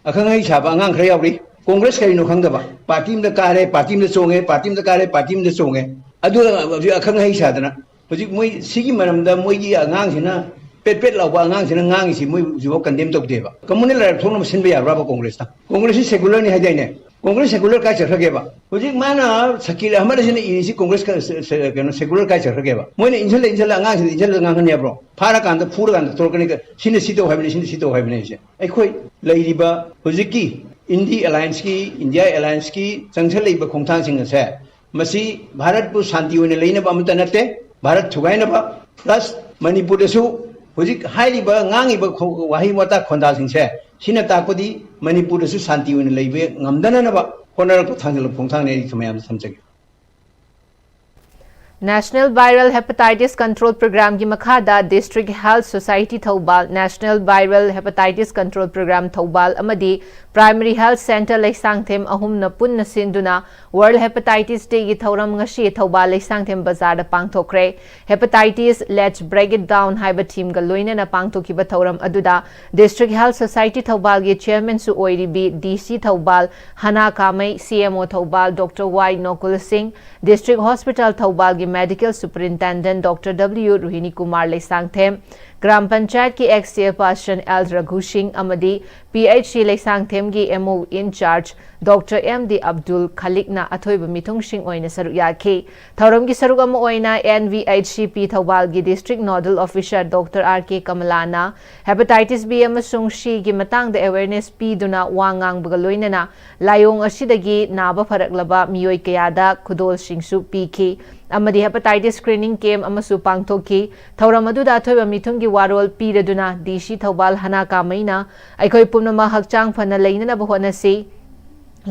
ꯑꯈꯪ ꯑꯍꯩ ꯁꯥꯕ ꯑꯉꯥꯡ ꯈꯔ ꯌꯥꯎꯔꯤ꯫ ꯀꯣꯡꯒ꯭ꯔꯦꯁ ꯀꯔꯤꯅꯣ ꯈꯪꯗꯕ, ꯄꯥꯔꯇꯤ ꯑꯃꯗ ꯀꯥꯔꯦ, ꯄꯥꯔꯇꯤ ꯑꯃꯗ ꯆꯣꯡꯉꯦ, ꯄꯥꯔꯇꯤ ꯑꯃꯗ ꯀꯥꯔꯦ, ꯄꯥꯔꯇꯤ ꯑꯃꯗ ꯆꯣꯡꯉꯦ꯫ ꯑꯗꯨꯅ ꯍꯧꯖꯤꯛ ꯑꯈꯪ ꯑꯍꯩ ꯁꯥꯗꯅ ꯍꯧꯖꯤꯛ ꯃꯣꯏ ꯁꯤꯒꯤ ꯃꯔꯝꯗ ꯃꯣꯏꯒꯤ ꯑꯉꯥꯡꯁꯤꯅ ꯄꯦꯠ ꯄꯦꯠ ꯂꯥꯎꯕ ꯑꯉꯥꯡꯁꯤꯅ ꯉꯥꯡꯉꯤꯁꯤ ꯃꯣꯏ ꯍꯧꯖꯤꯛꯐꯥꯎ ꯀꯟꯗꯦꯝ ꯇꯧꯗꯦꯕ꯫ ꯀꯃꯨꯅꯦꯜ ꯂꯥꯏꯔꯛ ꯊꯣꯛꯅꯕ ꯁꯤꯟꯕ ꯌꯥꯕ꯭ꯔꯥꯕ ꯀꯣꯡꯒ꯭ꯔꯦꯁꯅ? ꯀꯣꯡꯒ꯭ꯔꯦꯁꯁꯤ ꯁꯦꯀꯨꯂꯔꯅꯤ ꯍꯥꯏꯗꯥꯏꯅꯦ? ꯀꯣꯡꯒ꯭ꯔꯦꯁ ꯁꯦꯀꯨꯂꯔ ꯀꯥꯏ ꯆꯠꯈ꯭ꯔꯒꯦꯕ? ꯍꯧꯖꯤꯛ ꯃꯥꯅ ꯁꯀꯤꯜ ꯑꯍꯃꯗ ꯁꯤꯅ ꯏꯔꯤꯁꯤ ꯀꯣꯡꯒ꯭ꯔꯦꯁ ꯀ-, ꯁ-, ꯁ-, ꯀꯩꯅꯣ ꯁꯦꯀꯨꯂꯔ ꯀꯥꯏ ꯆꯠꯈ꯭ꯔꯒꯦꯕ? ꯃꯣꯏꯅ ꯏꯟꯁꯤꯜꯂ ꯏꯟꯁꯤꯜꯂ ꯑꯉꯥꯡꯁꯤꯡꯗ ꯏꯟꯁꯤꯜꯂꯒ ꯉꯥꯡꯍꯟꯅꯤ ꯍꯥꯏꯕ꯭ꯔꯣ? ꯐꯥꯔꯀꯥꯟꯗ ꯐꯨꯔꯀꯥꯟꯗ ꯊꯣꯛꯂꯛꯀꯅꯤ꯫ ꯁꯤꯅ ꯁꯤ ꯇꯧ ꯍꯥꯏꯕꯅꯤ, ꯁꯤꯅ ꯁꯤ ꯇꯧ ꯍꯥꯏꯕꯅꯤ ꯍꯥꯏꯁꯦ꯫ ꯑꯩꯈꯣꯏ ꯂꯩꯔꯤꯕ ꯍꯧꯖꯤꯛꯀꯤ ꯏꯟꯗꯤ ꯑꯦꯂꯥꯏꯟꯁꯀꯤ, ꯏꯟꯗꯤꯌꯥ ꯑꯦꯂꯥꯏꯟꯁꯀꯤ ꯆꯪꯁꯜꯂꯛꯏꯕ ꯈꯣꯡꯊꯥꯡꯁꯤꯡ ꯑꯁꯦ ꯃꯁꯤ ꯚꯥꯔꯠꯄꯨ ꯁꯥꯟꯇꯤ ꯑꯣꯏꯅ ꯂꯩꯅꯕ ꯑꯃꯠꯇ ꯅꯠꯇꯦ, ꯚꯥꯔꯠ ꯊꯨꯒꯥꯏꯅꯕ, plus ꯃꯅꯤꯄꯨꯔꯗꯁꯨ ꯍꯧꯖꯤꯛ ꯍꯥꯏꯔꯤꯕ ꯉꯥꯡꯉꯤꯕ ꯈꯣ-, ꯋꯥꯍꯩ ꯋꯥꯇꯥ ꯈꯣꯟꯗꯥꯁꯤꯡꯁꯦ ꯁꯤꯅ ꯇꯥꯛꯄꯗꯤ ꯃꯅꯤꯄꯨꯔꯗꯁꯨ ꯁꯥꯟꯇꯤ ꯑꯣꯏꯅ ꯂꯩꯕ ꯉꯝꯗꯅꯅꯕ ꯍꯣꯠꯅꯔꯛꯄ ꯊꯥꯡꯖꯜꯂꯛꯄ ꯈꯣꯡꯊꯥꯡꯅꯤ꯫ ꯑꯩ ꯃꯌꯥꯝꯗ ꯊꯝꯖꯒꯦ꯫ National Viral Hepatitis Control Programꯒꯤ ꯃꯈꯥꯗ District Health Society Thoubal, National Viral Hepatitis Control Program Thoubal ꯑꯃꯗꯤ Primary Health Centre ꯂꯩꯁꯥꯡꯊꯦꯝ ꯑꯍꯨꯝꯅ ꯄꯨꯟꯅ ꯁꯤꯟꯗꯨꯅ World Hepatitis Dayꯒꯤ ꯊꯧꯔꯝ ꯉꯁꯤ ꯊꯧꯕꯥꯜ ꯂꯩꯁꯥꯡꯊꯦꯝ ꯕꯖꯥꯔꯗ ꯄꯥꯡꯊꯣꯛꯈ꯭ꯔꯦ꯫ Hepatitis, Let's Break It Down ꯍꯥꯏꯕ themeꯒ ꯂꯣꯏꯅꯅ ꯄꯥꯡꯊꯣꯛꯈꯤꯕ ꯊꯧꯔꯝ ꯑꯗꯨꯗ District Health Society ꯊꯧꯕꯥꯜꯒꯤ chairmanꯁꯨ ꯑꯣꯏꯔꯤꯕꯤ DC Thoubal ꯍꯅꯥ ꯀꯥꯃꯩ, CMO Thoubal Doctor Y ꯅꯣꯀꯨꯜ Singh, District Hospital ꯊꯧꯕꯥꯜꯒꯤ Medical Superintendent Doctor W Rohini Kumar Leishangthem, gram ꯄꯟꯆꯥꯌꯠꯀꯤ ex chairperson L Raghu Singh ꯑꯃꯗꯤ PHC ꯂꯩꯁꯥꯡꯊꯦꯝꯒꯤ MO in charge Doctor M D Abdul ꯈꯂꯤꯛꯅ ꯑꯊꯣꯏꯕ ꯃꯤꯊꯨꯡꯁꯤꯡ ꯑꯣꯏꯅ ꯁꯔꯨꯛ ꯌꯥꯈꯤ꯫ ꯊꯧꯔꯝꯒꯤ ꯁꯔꯨꯛ ꯑꯃ ꯑꯣꯏꯅ NVHCP ꯊꯧꯕꯥꯜꯒꯤ District Nodal Officer Doctor R K ꯀꯃꯂꯥꯅ Hepatitis B ꯑꯃꯁꯨꯡ Cꯒꯤ ꯃꯇꯥꯡꯗ awareness ꯄꯤꯗꯨꯅ ꯋꯥ ꯉꯥꯡꯕꯒ ꯂꯣꯏꯅꯅ ꯂꯥꯏꯑꯣꯡ ꯑꯁꯤꯗꯒꯤ ꯅꯥꯕ ꯐꯔꯛꯂꯕ ꯃꯤꯑꯣꯏ ꯀꯌꯥꯗ ꯈꯨꯗꯣꯜꯁꯤꯡꯁꯨ ꯄꯤꯈꯤ ꯑꯃꯗꯤ hepatitis screening camp ꯑꯃꯁꯨ ꯄꯥꯡꯊꯣꯛꯈꯤ꯫ ꯊꯧꯔꯝ ꯑꯗꯨꯗ ꯑꯊꯣꯏꯕ ꯃꯤꯊꯨꯡꯒꯤ ꯋꯥꯔꯣꯜ ꯄꯤꯔꯗꯨꯅ DC ꯊꯧꯕꯥꯜ ꯍꯅꯥ ꯀꯥꯃꯩꯅ ꯑꯩꯈꯣꯏ ꯄꯨꯝꯅꯃꯛ ꯍꯛꯆꯥꯡ ꯐꯅ ꯂꯩꯅꯅꯕ ꯍꯣꯠꯅꯁꯤ꯫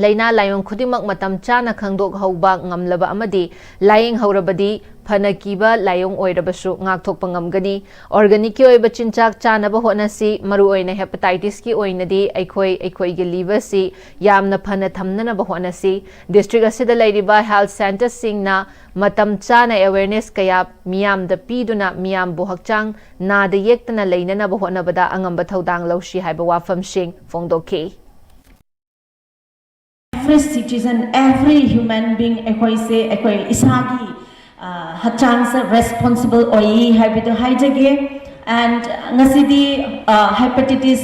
ꯂꯥꯏꯅꯥ ꯂꯥꯏꯑꯣꯡ ꯈꯨꯗꯤꯡꯃꯛ ꯃꯇꯝ ꯆꯥꯅ ꯈꯪꯗꯣꯛꯍꯧꯕ ꯉꯝꯂꯕ ꯑꯃꯗꯤ ꯂꯥꯏꯌꯦꯡꯍꯧꯔꯕꯗꯤ ꯐꯅ ꯀꯤꯕ ꯂꯥꯏꯑꯣꯡ ꯑꯣꯏꯔꯕꯁꯨ ꯉꯥꯛꯊꯣꯛꯄ ꯉꯝꯒꯅꯤ꯫ Organicꯀꯤ ꯑꯣꯏꯕ ꯆꯤꯟꯖꯥꯛ ꯆꯥꯅꯕ ꯍꯣꯠꯅꯁꯤ꯫ ꯃꯔꯨꯑꯣꯏꯅ hepatitisꯀꯤ ꯑꯣꯏꯅꯗꯤ ꯑꯩꯈꯣꯏ ꯑꯩꯈꯣꯏꯒꯤ liverꯁꯤ ꯌꯥꯝꯅ ꯐꯅ ꯊꯝꯅꯅꯕ ꯍꯣꯠꯅꯁꯤ꯫ District ꯑꯁꯤꯗ ꯂꯩꯔꯤꯕ health centreꯁꯤꯡꯅ ꯃꯇꯝ ꯆꯥꯅ awareness ꯀꯌꯥ ꯃꯤꯌꯥꯝꯗ ꯄꯤꯗꯨꯅ ꯃꯤꯌꯥꯝꯕꯨ ꯍꯛꯆꯥꯡ ꯅꯥꯗ ꯌꯦꯛꯇꯅ ꯂꯩꯅꯅꯕ ꯍꯣꯠꯅꯕꯗ ꯑꯉꯝꯕ ꯊꯧꯗꯥꯡ ꯂꯧꯁꯤ ꯍꯥꯏꯕ ꯋꯥꯐꯝꯁꯤꯡ ꯐꯣꯡꯗꯣꯛꯈꯤ꯫ Every citizen, every human being ꯑꯩꯈꯣꯏꯁꯦ ꯑꯩꯈꯣꯏ ꯏꯁꯥꯒꯤ ꯍꯛꯆꯥꯡꯁꯦ responsible ꯑꯣꯏ ꯍꯥꯏꯕꯗꯨ ꯍꯥꯏꯖꯒꯦ꯫ And ꯉꯁꯤꯗꯤ hepatitis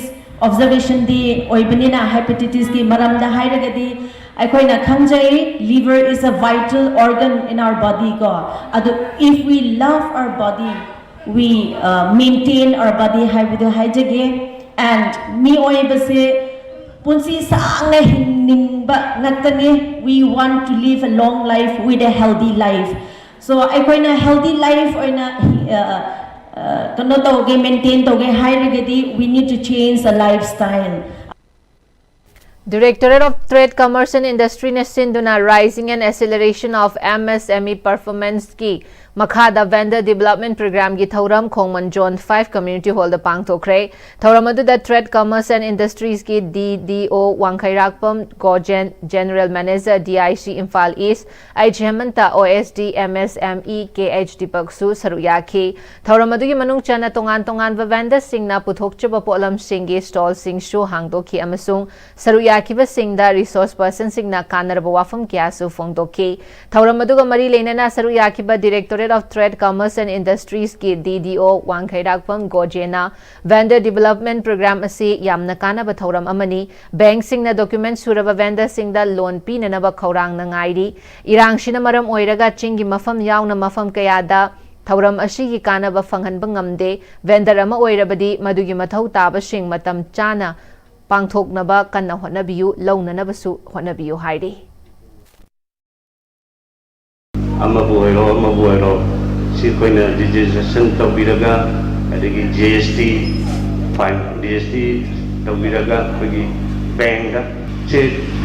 observation day ꯑꯣꯏꯕꯅꯤꯅ hepatitisꯀꯤ ꯃꯔꯝꯗ ꯍꯥꯏꯔꯒꯗꯤ ꯑꯩꯈꯣꯏꯅ ꯈꯪꯖꯩ, liver is a vital organ in our body ꯀꯣ꯫ ꯑꯗꯨ if we love our body, we maintain our body ꯍꯥꯏꯕꯗꯨ ꯍꯥꯏꯖꯒꯦ꯫ And ꯃꯤꯑꯣꯏꯕꯁꯦ ꯄꯨꯟꯁꯤ ꯁꯥꯡꯅ ꯍꯤꯡꯅꯤꯡꯕ ꯉꯥꯛꯇꯅꯤ꯫ We want to live a long life with a healthy life. So ꯑꯩꯈꯣꯏꯅ healthy life ꯑꯣꯏꯅ ꯀꯩꯅꯣ ꯇꯧꯒꯦ, maintain ꯇꯧꯒꯦ ꯍꯥꯏꯔꯒꯗꯤ we need to change the lifestyle. Directorate of Trade, Commerce and Industryꯅ ꯁꯤꯟꯗꯨꯅ Raising and Acceleration of MSME Performanceꯀꯤ ꯃꯈꯥꯗ Vendor Development Programꯒꯤ ꯊꯧꯔꯝ ꯈꯣꯡꯃꯟ Zone five Community Hallꯗ ꯄꯥꯡꯊꯣꯛꯈ꯭ꯔꯦ꯫ ꯊꯧꯔꯝ ꯑꯗꯨꯗ Trade, Commerce and Industriesꯀꯤ DDO ꯋꯥꯡꯈꯩꯔꯥꯛꯄꯝ Gojen, General Manager DIC Imphal East, H Hemanta, OSD MSME, Kh Deepakꯁꯨ ꯁꯔꯨꯛ ꯌꯥꯈꯤ꯫ ꯊꯧꯔꯝ ꯑꯗꯨꯒꯤ ꯃꯅꯨꯡ ꯆꯟꯅ ꯇꯣꯉꯥꯟ ꯇꯣꯉꯥꯟꯕ vendorꯁꯤꯡꯅ ꯄꯨꯊꯣꯛꯆꯕ ꯄꯣꯠꯂꯝꯁꯤꯡꯒꯤ stallꯁꯤꯡꯁꯨ ꯍꯥꯡꯗꯣꯛꯈꯤ ꯑꯃꯁꯨꯡ ꯁꯔꯨꯛ ꯌꯥꯈꯤꯕꯁꯤꯡꯗ resource personꯁꯤꯡꯅ ꯀꯥꯟꯅꯔꯕ ꯋꯥꯐꯝ ꯀꯌꯥꯁꯨ ꯐꯣꯡꯗꯣꯛꯈꯤ꯫ ꯊꯧꯔꯝ ꯑꯗꯨꯒ ꯃꯔꯤ ꯂꯩꯅꯅ ꯁꯔꯨꯛ ꯌꯥꯈꯤꯕ Directorate of Trade, Commerce and Industriesꯀꯤ DDO ꯋꯥꯡꯈꯩꯔꯥꯛꯄꯝ ꯒꯣꯖꯦꯅ Vendor Development Program ꯑꯁꯤ ꯌꯥꯝꯅ ꯀꯥꯟꯅꯕ ꯊꯧꯔꯝ ꯑꯃꯅꯤ꯫ Bankꯁꯤꯡꯅ document ꯁꯨꯔꯕ vendorꯁꯤꯡꯗ loan ꯄꯤꯅꯅꯕ ꯈꯧꯔꯥꯡꯅ ꯉꯥꯏꯔꯤ꯫ ꯏꯔꯥꯡꯁꯤꯅ ꯃꯔꯝ ꯑꯣꯏꯔꯒ ꯆꯤꯡꯒꯤ ꯃꯐꯝ ꯌꯥꯎꯅ ꯃꯐꯝ ꯀꯌꯥꯗ ꯊꯧꯔꯝ ꯑꯁꯤꯒꯤ ꯀꯥꯟꯅꯕ ꯐꯪꯍꯟꯕ ꯉꯝꯗꯦ꯫ Vendor ꯑꯃ ꯑꯣꯏꯔꯕꯗꯤ ꯃꯗꯨꯒꯤ ꯃꯊꯧ ꯇꯥꯕꯁꯤꯡ ꯃꯇꯝ ꯆꯥꯅ ꯄꯥꯡꯊꯣꯛꯅꯕ ꯀꯟꯅ ꯍꯣꯠꯅꯕꯤꯌꯨ, ꯂꯧꯅꯅꯕꯁꯨ ꯍꯣꯠꯅꯕꯤꯌꯨ ꯍꯥꯏꯔꯤ꯫ ꯑꯃꯕꯨ ꯑꯣꯏꯔꯣ, ꯑꯃꯕꯨ ꯑꯣꯏꯔꯣ, ꯁꯤ ꯑꯩꯈꯣꯏꯅ registration ꯇꯧꯕꯤꯔꯒ, ꯑꯗꯒꯤ GST, fine, GST ꯇꯧꯕꯤꯔꯒ ꯑꯩꯈꯣꯏꯒꯤ bankꯗ, ꯁꯦ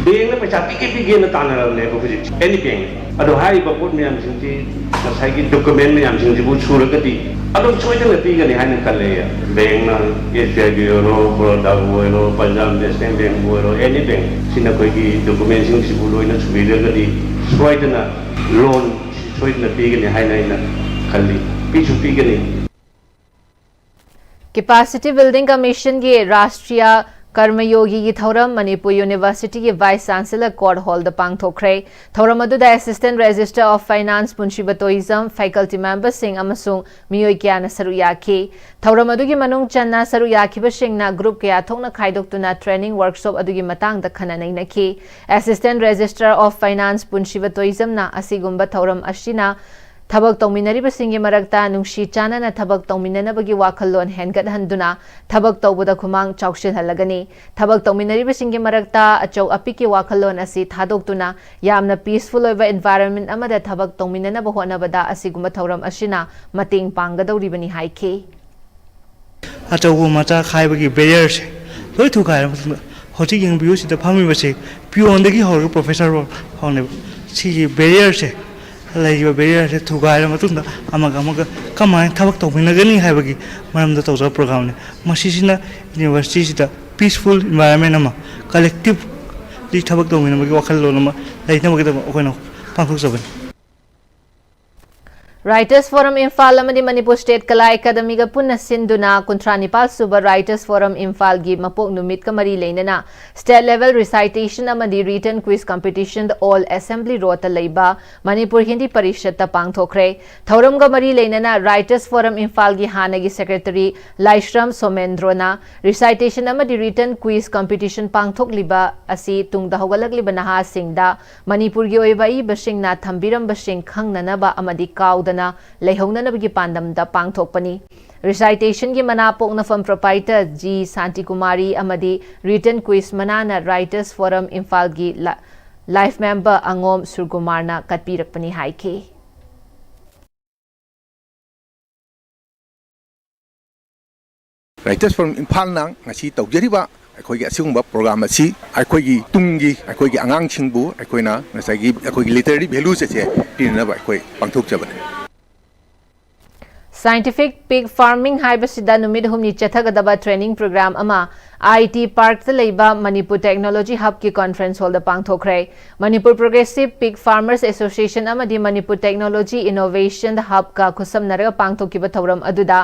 bankꯅ ꯄꯩꯁꯥ ꯄꯤꯒꯦ ꯄꯤꯒꯦꯅ ꯇꯥꯟꯅꯔꯕꯅꯦꯕ ꯍꯧꯖꯤꯛ, any bank꯫ ꯑꯗꯣ ꯍꯥꯏꯔꯤꯕ ꯄꯣꯠ ꯃꯌꯥꯝꯁꯤꯡꯁꯤ, ꯉꯁꯥꯏꯒꯤ document ꯃꯌꯥꯝꯁꯤꯡꯁꯤꯕꯨ ꯁꯨꯔꯒꯗꯤ ꯑꯗꯨꯝ ꯁꯣꯏꯗꯅ ꯄꯤꯒꯅꯤ ꯍꯥꯏꯅ ꯈꯜꯂꯦ꯫ Bankꯅ, SBIꯕꯨ ꯑꯣꯏꯔꯣ, Barodaꯕꯨ ꯑꯣꯏꯔꯣ, Punjab National Bankꯕꯨ ꯑꯣꯏꯔꯣ, any bank, ꯁꯤꯅ ꯑꯩꯈꯣꯏꯒꯤ documentꯁꯤꯡꯁꯤꯕꯨ ꯂꯣꯏꯅ ꯁꯨꯕꯤꯔꯒꯗꯤ ꯁꯣꯏꯗꯅ loan ꯁꯣꯏꯗꯅ ꯄꯤꯒꯅꯤ ꯍꯥꯏꯅ ꯑꯩꯅ ꯈꯜꯂꯤ꯫ ꯄꯤꯁꯨ ꯄꯤꯒꯅꯤ꯫ Capacity Building Commissionꯒꯤ Rashtriya ꯀꯔꯃꯌꯣꯒꯤꯒꯤ ꯊꯧꯔꯝ ꯃꯅꯤꯄꯨꯔ ꯌꯨꯅꯤꯚꯔꯁꯤꯇꯤꯒꯤ Vice Chancellor Court Hallꯗ ꯄꯥꯡꯊꯣꯛꯈ꯭ꯔꯦ꯫ ꯊꯧꯔꯝ ꯑꯗꯨꯗ Assistant Registrar of Finance ꯄꯨꯟꯁꯤꯕ Toijam, faculty memberꯁꯤꯡ ꯑꯃꯁꯨꯡ ꯃꯤꯑꯣꯏ ꯀꯌꯥꯅ ꯁꯔꯨꯛ ꯌꯥꯈꯤ꯫ ꯊꯧꯔꯝ ꯑꯗꯨꯒꯤ ꯃꯅꯨꯡ ꯆꯟꯅ ꯁꯔꯨꯛ ꯌꯥꯈꯤꯕꯁꯤꯡꯅ group ꯀꯌꯥ ꯊꯣꯛꯅ ꯈꯥꯏꯗꯣꯛꯇꯨꯅ training workshop ꯑꯗꯨꯒꯤ ꯃꯇꯥꯡꯗ ꯈꯟꯅ ꯅꯩꯅꯈꯤ꯫ Assistant Registrar of Finance ꯄꯨꯟꯁꯤꯕ ꯇꯣꯏꯖꯝꯅ ꯑꯁꯤꯒꯨꯝꯕ ꯊꯧꯔꯝ ꯑꯁꯤꯅ ꯊꯕꯛ ꯇꯧꯃꯤꯟꯅꯔꯤꯕꯁꯤꯡꯒꯤ ꯃꯔꯛꯇ ꯅꯨꯡꯁꯤ ꯆꯥꯟꯅꯅ ꯊꯕꯛ ꯇꯧꯃꯤꯟꯅꯅꯕꯒꯤ ꯋꯥꯈꯜꯂꯣꯟ ꯍꯦꯟꯒꯠꯍꯟꯗꯨꯅ ꯊꯕꯛ ꯇꯧꯕꯗ ꯈꯨꯃꯥꯡ ꯆꯥꯎꯁꯤꯜꯍꯜꯂꯒꯅꯤ꯫ ꯊꯕꯛ ꯇꯧꯃꯤꯟꯅꯔꯤꯕꯁꯤꯡꯒꯤ ꯃꯔꯛꯇ ꯑꯆꯧ ꯑꯄꯤꯛꯀꯤ ꯋꯥꯈꯜꯂꯣꯟ ꯑꯁꯤ ꯊꯥꯗꯣꯛꯇꯨꯅ ꯌꯥꯝꯅ peaceful ꯑꯣꯏꯕ environment ꯑꯃꯗ ꯊꯕꯛ ꯇꯧꯃꯤꯟꯅꯅꯕ ꯍꯣꯠꯅꯕꯗ ꯑꯁꯤꯒꯨꯝꯕ ꯊꯧꯔꯝ ꯑꯁꯤꯅ ꯃꯇꯦꯡ ꯄꯥꯡꯒꯗꯧꯔꯤꯕꯅꯤ ꯍꯥꯏꯈꯤ꯫ ꯑꯆꯧꯕ ꯃꯆꯥ ꯈꯥꯏꯕꯒꯤ barrierꯁꯦ ꯂꯣꯏ ꯊꯨꯒꯥꯏꯔ ꯃꯇꯨꯡꯗ, ꯍꯧꯖꯤꯛ ꯌꯦꯡꯕꯤꯌꯨ, ꯁꯤꯗ ꯐꯝꯃꯤꯕꯁꯦ peonꯗꯒꯤ ꯍꯧꯔꯒ professor ꯐꯥꯎꯅꯦꯕ꯫ ꯁꯤꯒꯤ barrierꯁꯦ, ꯂꯩꯔꯤꯕ barrierꯁꯦ ꯊꯨꯒꯥꯏꯔ ꯃꯇꯨꯡꯗ ꯑꯃꯒ ꯑꯃꯒ ꯀꯃꯥꯏꯅ ꯊꯕꯛ ꯇꯧꯃꯤꯟꯅꯒꯅꯤ ꯍꯥꯏꯕꯒꯤ ꯃꯔꯝꯗ ꯇꯧꯖꯕ programꯅꯦ꯫ ꯃꯁꯤꯁꯤꯅ universityꯁꯤꯗ peaceful environment ꯑꯃ, collectively ꯊꯕꯛ ꯇꯧꯃꯤꯟꯅꯕꯒꯤ ꯋꯥꯈꯜꯂꯣꯟ ꯑꯃ ꯂꯩꯅꯕꯒꯤꯗꯃꯛ ꯑꯩꯈꯣꯏꯅ ꯄꯥꯡꯊꯣꯛꯆꯕꯅꯤ꯫ Writers Forum ꯏꯝꯐꯥꯜ ꯑꯃꯗꯤ ꯃꯅꯤꯄꯨꯔ State Kala Academyꯒ ꯄꯨꯟꯅ ꯁꯤꯟꯗꯨꯅ ꯀꯨꯟꯊ꯭ꯔꯥ ꯅꯤꯄꯥꯜ ꯁꯨꯕ Writers Forum ꯏꯝꯐꯥꯜꯒꯤ ꯃꯄꯣꯛ ꯅꯨꯃꯤꯠꯀ ꯃꯔꯤ ꯂꯩꯅꯅ state level recitation ꯑꯃꯗꯤ written quiz competition Old Assembly Roadꯇ ꯂꯩꯕ ꯃꯅꯤꯄꯨꯔ ꯍꯤꯟꯗꯤ ꯄꯔꯤꯁꯠꯇ ꯄꯥꯡꯊꯣꯛꯈ꯭ꯔꯦ꯫ ꯊꯧꯔꯝꯒ ꯃꯔꯤ ꯂꯩꯅꯅ Writers Forum ꯏꯝꯐꯥꯜꯒꯤ ꯍꯥꯟꯅꯒꯤ secretary ꯂꯥꯏꯁ꯭ꯔꯝ ꯁꯣꯃꯦꯟꯗ꯭ꯔꯣꯅ recitation ꯑꯃꯗꯤ written quiz competition ꯄꯥꯡꯊꯣꯛꯂꯤꯕ ꯑꯁꯤ ꯇꯨꯡꯗ ꯍꯧꯒꯠꯂꯛꯂꯤꯕ ꯅꯍꯥꯁꯤꯡꯗ ꯃꯅꯤꯄꯨꯔꯒꯤ ꯑꯣꯏꯕ ꯑꯏꯕꯁꯤꯡꯅ ꯊꯝꯕꯤꯔꯝꯕꯁꯤꯡ ꯈꯪꯅꯅꯕ ꯑꯃꯗꯤ ꯀꯥꯎꯗꯅ ꯂꯩꯍꯧꯅꯅꯕꯒꯤ ꯄꯥꯟꯗꯝꯗ ꯄꯥꯡꯊꯣꯛꯄꯅꯤ꯫ Recitationꯒꯤ ꯃꯅꯥ ꯄꯣꯛꯅꯐꯝ proprietor ꯖꯤ ꯁꯥꯟꯇꯤꯀꯨꯃꯥꯔꯤ ꯑꯃꯗꯤ written quiz ꯃꯅꯥꯅ Writers Forum ꯏꯝꯐꯥꯜꯒꯤ ꯂ-, life member ꯑꯉꯣꯝ ꯁꯨꯔꯒꯨꯃꯥꯔꯅ ꯀꯠꯄꯤꯔꯛꯄꯅꯤ ꯍꯥꯏꯈꯤ꯫ Writers Forum ꯏꯝꯐꯥꯜꯅ ꯉꯁꯤ ꯇꯧꯖꯔꯤꯕ ꯑꯩꯈꯣꯏꯒꯤ ꯑꯁꯤꯒꯨꯝꯕ program ꯑꯁꯤ ꯑꯩꯈꯣꯏꯒꯤ ꯇꯨꯡꯒꯤ ꯑꯩꯈꯣꯏꯒꯤ ꯑꯉꯥꯡꯁꯤꯡꯕꯨ ꯑꯩꯈꯣꯏꯅ ꯉꯁꯥꯏꯒꯤ ꯑꯩꯈꯣꯏꯒꯤ literary values ꯑꯁꯦ ꯄꯤꯅꯅꯕ ꯑꯩꯈꯣꯏ ꯄꯥꯡꯊꯣꯛꯆꯕꯅꯤ꯫ Scientific Pig Farming ꯍꯥꯏꯕꯁꯤꯗ ꯅꯨꯃꯤꯠ ꯍꯨꯝꯅꯤ ꯆꯠꯊꯒꯗꯕ training program ꯑꯃ I T Parkꯇ ꯂꯩꯕ Manipur Technology Hubꯀꯤ conference hallꯗ ꯄꯥꯡꯊꯣꯛꯈ꯭ꯔꯦ꯫ Manipur Progressive Pig Farmers Association ꯑꯃꯗꯤ Manipur Technology Innovation Hubꯀ ꯈꯨꯠꯁꯝꯅꯔꯒ ꯄꯥꯡꯊꯣꯛꯈꯤꯕ ꯊꯧꯔꯝ ꯑꯗꯨꯗ